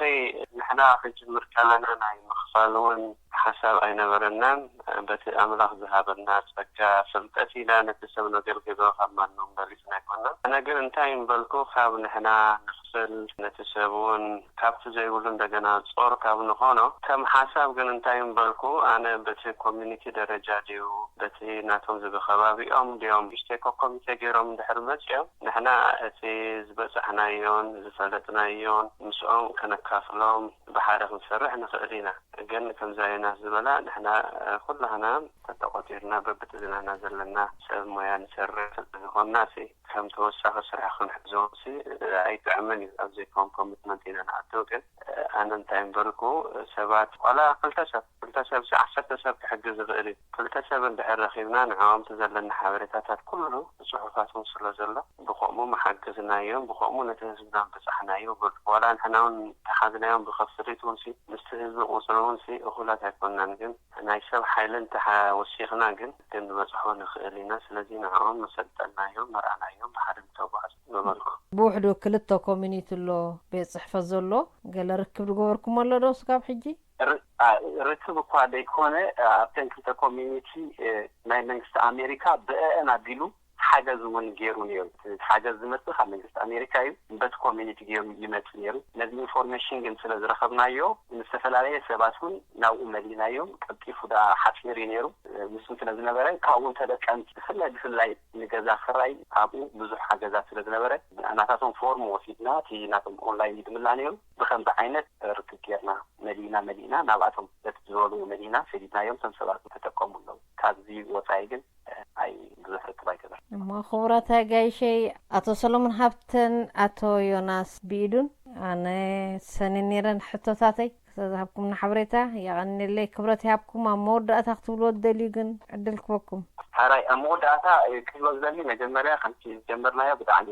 ንሕና ክንጅምር ከለና ናይ ምኽፋል እውን ሓሳብ ኣይነበረናን። በቲ ኣምላኽ ዝሃበና ጸጋ ፍልጠት ኢና ነቲ ሰብ ነገልግሎ፣ ካብ ማንም በሊጽና ኣይኮናን። ኣነ ግን እንታይ እምበልኩ፣ ካብ ንሕና ንኽፍል ነቲ ሰብ እውን ካብቲ ዘይብሉ እንደገና ጾር ካብ ንኾኖ፣ ከም ሓሳብ ግን እንታይ እምበልኩ፣ ኣነ በቲ ኮሚኒቲ ደረጃ ድዩ፣ በቲ ናቶም ዝብከባቢኦም ድዮም፣ ኢሽቴኮ ኮሚቴ ገይሮም እንድሕር መጺኦም፣ ንሕና እቲ ዝበጻሕናዮን ዝፈለጥናዮን ምስኦም ከነካፍሎም ብሓደ ክንሰርሕ ንኽእል ኢና። ግን ከምዛ ዮናስ ዝበላ ንሕና ኩላህና ተተቆጢርና በብትዝናና ዘለና ሰብ ሞያ ንሰርሕ ዝኾንና ሲ ከም ተወሳኺ ስራሕ ክንሕዞም ሲ ኣይጥዕምን እዩ። ኣብ ዘይኮን ኮሚትመንት ኢና ንኣትው። ግን ኣነ እንታይ እምበልኩ ሰባት ዋላ ክልተ ሰብ ክልተ ሰብ ሲ ዓሰርተ ሰብ ክሕግዝ ዝኽእል እዩ። ክልተ ሰብ እንድሕር ረኺብና ንዕኦም እቲ ዘለና ሓበሬታታት ኩሉ ብጽሑፋት እውን ስለ ዘሎ ብኸምኡ መሓገዝናዮም ብኸምኡ ነቲ ህዝብና ምበጻሕናዮ በልኩ። ዋላ ንሕና እውን ተሓዝናዮም ብኸፍሊት እውን ሲ ምስቲ ህዝቢ ቁጽሪ እውን ሲ እኹላት ኣይኮናን። ግን ናይ ሰብ ሓይሊ እንተሓ-፣ ወሲኽና ግን ክንበጽሖ ንኽእል ኢና። ስለዚ ንዕኦም መሰልጠናዮም መርኣናዮም ብሓደ ንተጓዓዝ ምበልኩ። ብውሕዱ ክልተ ኮሚኒቲ ኣሎ ቤት ጽሕፈት ዘሎ። ገለ ርክብ ዝገበርኩም ኣሎ ዶ ስጋብ ሕጂ? ር-፣ ኣ፣ ርክብ እኳ ዘይኮነ ኣብተን ክልተ ኮሚኒቲ፣ እ፣ ናይ መንግስቲ ኣሜሪካ ብአአን ኣቢሉ ሓገዝ እውን ገይሩ ነይሩ። እቲ ሓገዝ ዝመጽእ ካብ መንግስቲ ኣሜሪካ እዩ። በቲ ኮሚኒቲ ገይሩ ይመጽእ ነይሩ። ነዚ ኢንፎርሜሽን ግን ስለ ዝረኸብናዮ፣ ምስ ዝተፈላለየ ሰባት እውን ናብኡ መሊእናዮም። ቀልጢፉ ደኣ ሓጺር እዩ ነይሩ። ንሱ ስለ ዝነበረ፣ ካብኡ ተጠቀምቲ ብፍላይ ብፍላይ ንገዛ ክራይ ኣብኡ ብዙሕ ሓገዛት ስለ ዝነበረ፣ ናታቶም ፎርም ወሲድና፣ እቲ ናቶም ኦንላይን ይድምላ ነይሩ። ብኸምዚ ዓይነት ርክብ ጌርና መሊእና መሊእና ናብኣቶም በቲ ዝበልዎ መሊእና ሰዲድናዮም። እቶም ሰባት ተጠቀሙ ኣለዉ። ካብዚ ወጻኢ ግን ኣይ ብዙሕ ርክብ ኣይገበርና። እሞ ክቡራት ኣጋይሸይ፣ ኣቶ ሰሎሞን ሃብተን ኣቶ ዮናስ ብኢዱን ኣነ ሰኒ ነይረን ሕቶታተይ። ስለዝሃብኩምና ሓበሬታ የቐንየለይ፣ ክብረት ይሃብኩም። ኣብ መወዳእታ ክትብልዎ ትደልዩ ግን ዕድል ክበኩም። ሕራይ ኣብ መወዳእታ ክብሎ ዝደሊ፣ መጀመርያ ከምቲ ዝጀመርናዮ ብጣዕሚ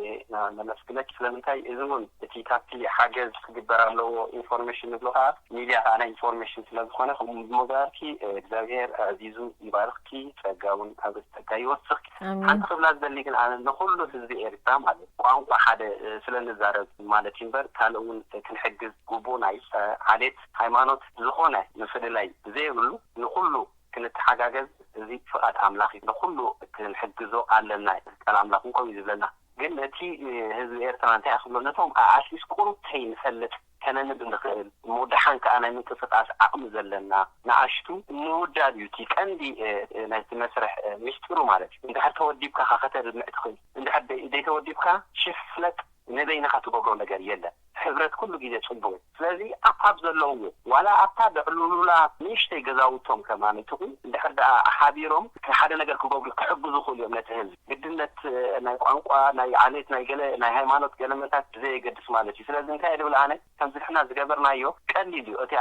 ነመስግነኪ። ስለምንታይ እዚ እውን እቲ ካብቲ ሓገዝ ክግበር ኣለዎ ኢንፎርሜሽን ንብሎ ከዓ ሚድያ ከዓ ናይ ኢንፎርሜሽን ስለዝኾነ፣ ከምኡ ብምግባርኪ እግዚኣብሔር ኣዕዚዙ ይባርኽኪ፣ ጸጋ እውን ኣብ ጸጋ ይወስኽኪ። ሓንቲ ክብላ ዝደሊ ግን ኣነ ንኹሉ ህዝቢ ኤርትራ ማለት ቋንቋ ሓደ ስለ ንዛረብ ማለት እዩ እምበር ካልእ እውን ክንሕግዝ ግቡእና እዩ። ዓሌት፣ ሃይማኖት፣ ዝኾነ ምፍልላይ ዘይብሉ ንኹሉ ክንተሓጋገዝ እዚ ፍቓድ ኣምላኽ እዩ። ንኹሉ ክንሕግዞ ኣለና። ቃል ኣምላኽ እውን ከምኡ እዩ ዝብለና። ግን ነቲ ህዝቢ ኤርትራ እንታይ ክብሎ ነቶም ኣኣሲስ ቁሩብ ከይንፈልጥ ከነንብ ንኽእል፣ ምውድሓን ከኣ ናይ ምንቅስቃስ ዓቕሚ ዘለና ንኣሽቱ ምውዳብ እዩ እቲ ቀንዲ ናይቲ መስርሕ ሚስጢሩ ማለት እዩ። እንድሕር ተወዲብካ ከ ከተድምዕ ትኽእል፣ እንድሕር ደይተወዲብካ ሽፍለጥ ንበይንኻ ትገብሮ ነገር የለን። ሕብረት ኩሉ ግዜ ጽቡቕ እዩ። ስለዚ ኣብ ዘለውዎ ዋላ ኣብታ ድዕሉሉላ ንእሽተይ ገዛውቶም ከማን ትኹን እንድሕር ደኣ ሓቢሮም ሓደ ነገር ክገብሩ ክሕግዙ ይኽእሉ እዮም። ነቲ ህዝቢ ግድነት ናይ ቋንቋ ናይ ዓሌት ናይ ገለ ናይ ሃይማኖት ገለመታት ብዘየገድስ ማለት እዩ። ስለዚ እንታይ እየ ዝብል ኣነ ከምዚ ንሕና ዝገበርናዮ ቀሊል እዩ። እቲ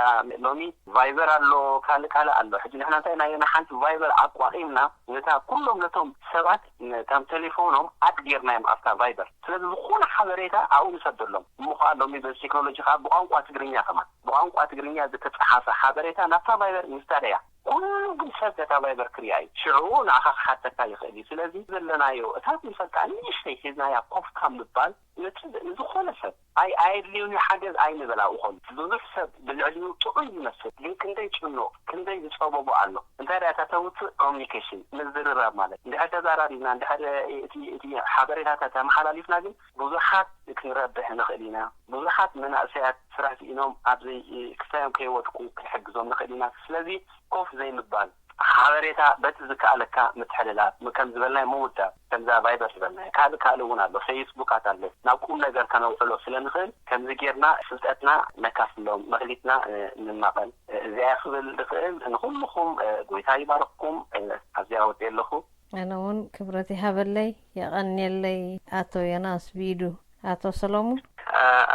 ሎሚ ቫይበር ኣሎ ካልእ ካልእ ኣሎ። ሕጂ ንሕና እንታይ ናይ ሓንቲ ቫይበር ኣቋቒምና ነታ ኩሎም ነቶም ሰባት ነታም ቴሌፎኖም ኣድ ጌርናዮም ኣብታ ቫይበር። ስለዚ ዝኾነ ሓበሬታ ኣብኡ ንሰደሎም። እሞ ከዓ ሎሚ በዚ ቴክኖሎጂ ከዓ ብቋንቋ ትግርኛ ከማን ብቋንቋ ትግርኛ ዝተፀሓፈ ሓበሬታ ናብታ ቫይበር ምስዳደያ ኩሉ ግን ሰብ ነታ ቫይበር ክሪኣ እዩ። ሽዑ ንኣኻ ክሓተካ ይኽእል እዩ። ስለዚ ዘለናዮ እታ ትምሰልካ ንእሽተይ ሒዝናያ ኮፍ ካብ ምባል ነቲ ዝኾነ ሰብ ኣይ ኣየድልዩን ሓገዝ ኣይንበል። ኣብኡ ኾኑ ብዙሕ ሰብ ብልዕሊኡ ጥዑይ ይመስል ግን ክንደይ ጭኑቕ ክንደይ ዝፀበቦ ኣሎ። እንታይ ደኣ እታ ተውፅእ ኮሚኒኬሽን ምዝርራብ ማለት እንድሕር ተዛራሪብና እንድሕር እቲ ሓበሬታታት ተመሓላሊፍና ግን ብዙሓት ክንረብሕ ንኽእል ኢና። ብዙሓት መናእሰያት ስራሕ ስኢኖም ኣብዘይ ክስታዮም ከይወድቁ ክንሕግዞም ንኽእል ኢና። ስለዚ ኮፍ ዘይምባል ሓበሬታ በቲ ዝከኣለካ ምትሕልላፍ ከም ዝበልናዮ ምውዳብ ከምዛ ቫይበር ዝበልናዮ ካልእ ካልእ እውን ኣሎ ፌስቡካት ኣሎ ናብ ቁም ነገር ከነውዕሎ ስለ ንኽእል ከምዚ ጌርና ፍልጠትና ነካፍሎም መኽሊትና ንማቐል እዚኣ ክብል ዝኽእል ንኹልኹም ጎይታ ይባርኽኩም ኣብዚኣ ወፅየ ኣለኹ። ኣነ እውን ክብረት ይሃበለይ የቐንየለይ። ኣቶ ዮናስ ብኢዱ ኣቶ ሰሎሙን።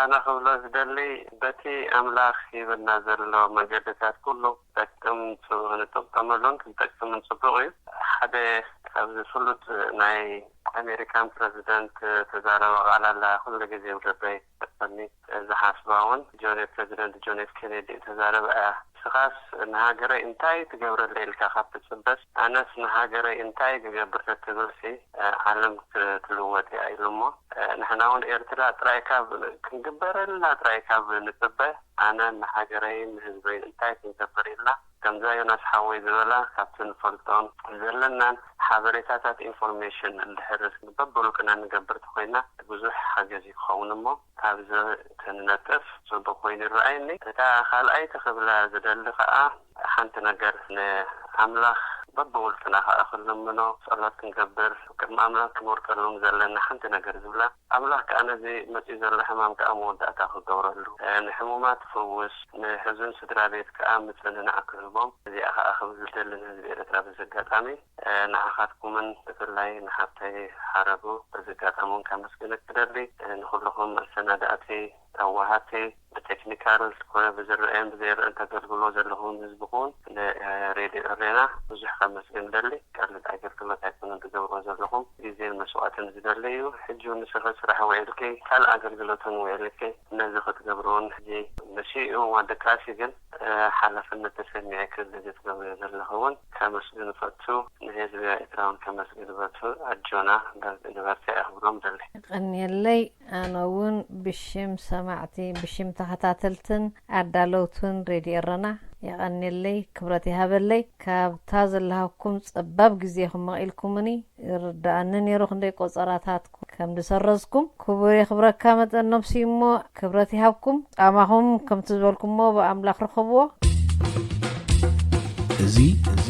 ኣነ ክብሎ ዝደሊ በቲ ኣምላኽ ሂብና ዘሎ መገድታት ኩሉ ጠቅም ንጥቅጠመሉን ክንጠቅምን ጽቡቅ እዩ። ሓደ ካብዚ ፍሉጥ ናይ ኣሜሪካን ፕረዚደንት ተዛረበ ቃል ኣላ ኩሉ ግዜ ውደበይ ጠቅመኒ ዝሓስባ እውን ጆን ፕረዚደንት ጆን ኤፍ ኬኔዲ ተዛረበ እያ። ንስኻስ ንሃገረይ እንታይ ትገብረለይ ኢልካ ካብ ትጽበስ ኣነስ ንሃገረይ እንታይ ክገብር ተትብልሲ ዓለም ክትልወጥ እያ ኢሉ እሞ ንሕና እውን ኤርትራ ጥራይ ካብ ክንግበረልና ጥራይ ካብ ንጽበ ኣነ ንሃገረይን ንህዝበይን እንታይ ክንገብር ኢልና ከምዛ ዮናስ ሓወይ ዝበላ ካብቲ ንፈልጦን ዘለናን ሓበሬታታት ኢንፎርሜሽን እንድሕር በብውልቅና ንገብር ተኮይና ብዙሕ ሓገዝ ይኸውን እሞ ኣብዚ ክንነጥፍ ጽቡቅ ኮይኑ ይረኣየኒ። እታ ካልኣይቲ ክብላ ዝደሊ ከኣ ሓንቲ ነገር ንኣምላኽ በብውልቅና ከኣ ክንልምኖ ጸሎት ክንገብር ቅድሚ ኣምላኽ ክንወድቀሎም ዘለና ሓንቲ ነገር ዝብላ ኣምላኽ ከኣ ነዚ መጺኡ ዘሎ ሕማም ከኣ መወዳእታ ክገብረሉ ንሕሙማት ክፍውስ ንሕዙን ስድራ ቤት ከኣ ምጽንናዕ ክህቦም እዚኣ ከኣ ክብል ዝደሊ ንህዝቢ ኤርትራ በዚ ኣጋጣሚ ንዓኻትኩምን ብፍላይ ንሓብተይ ሓረጉ በዚ ኣጋጣሚ እውን ከመስግነክ ክደሊ ንኩልኹም ኣሰናዳእቲ ኣዋሃቲ ብቴክኒካል ኮነ ብዝረአን ብዘይረአን ተገልግሎ ዘለኹም ህዝብኹም ንሬድዮ ኤሬና ብዙሕ ከመስግን ደሊ ቀልል ኣገልግሎት ኣይኮነን ትገብርዎ ዘለኹም ግዜን መስዋእትን ዝደሊ እዩ ሕጂ እውን ንስኺ ስራሕ ውዒልኪ ካልእ ኣገልግሎትን ውዒልኪ ነዚ ክትገብርውን ሕጂ መሲኡ እዋን ደቃሲ ግን ሓላፍነት ተሰሚዕኪ ነዚ ትገብርዮ ዘለኺ እውን ከመስግን እፈቱ ንህዝቢ ኤርትራ እውን ከመስግን እፈቱ ኣጆና ንበርትዕ ክብሎም ደሊ። የቐንየለይ። ኣነ እውን ብሽም ሰማዕቲ ብሽም ተኸታተልትን ኣዳለውትን ሬድዮ ኤረና የቐንየለይ፣ ክብረት ይሃበለይ። ካብታ ዘለሃኩም ጸባብ ግዜኹም መቒልኩምኒ። ይርድኣኒ ነይሩ ክንደይ ቆጸራታት ከም ዝሰረዝኩም። ክቡር የኽብረካ መጠን ነብሲ እሞ ክብረት ይሃብኩም። ጻማኹም ከምቲ ዝበልኩሞ ብኣምላኽ ርኸብዎ። እዚ እዚ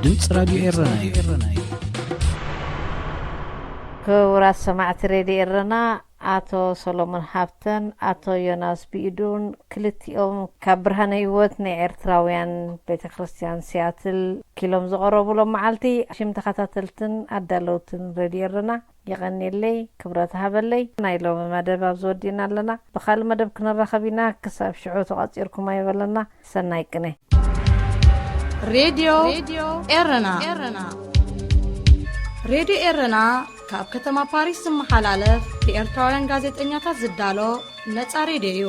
ድምፂ ራድዮ ኤረና እዩ። ክቡራት ሰማዕቲ ሬድዮ ኤረና፣ ኣቶ ሰሎሞን ሃብተን ኣቶ ዮናስ ብኢዱን ክልቲኦም ካብ ብርሃነ ህይወት ናይ ኤርትራውያን ቤተ ክርስቲያን ሲያትል ኪሎም ዝቐረቡሎም መዓልቲ ሽም ተኸታተልትን ኣዳለውትን ሬድዮ ኤረና የቐንየለይ፣ ክብረት ሃበለይ። ናይ ሎሚ መደብ ኣብዚ ወዲእና ኣለና። ብኻልእ መደብ ክንራኸብ ኢና። ክሳብ ሽዑ ተቋጺርኩም ኣይበለና። ሰናይ ቅነ። ሬድዮ ኤረና ሬድዮ ኤረና ካብ ከተማ ፓሪስ ዝመሓላለፍ ብኤርትራውያን ጋዜጠኛታት ዝዳሎ ነጻ ሬድዮ እዩ።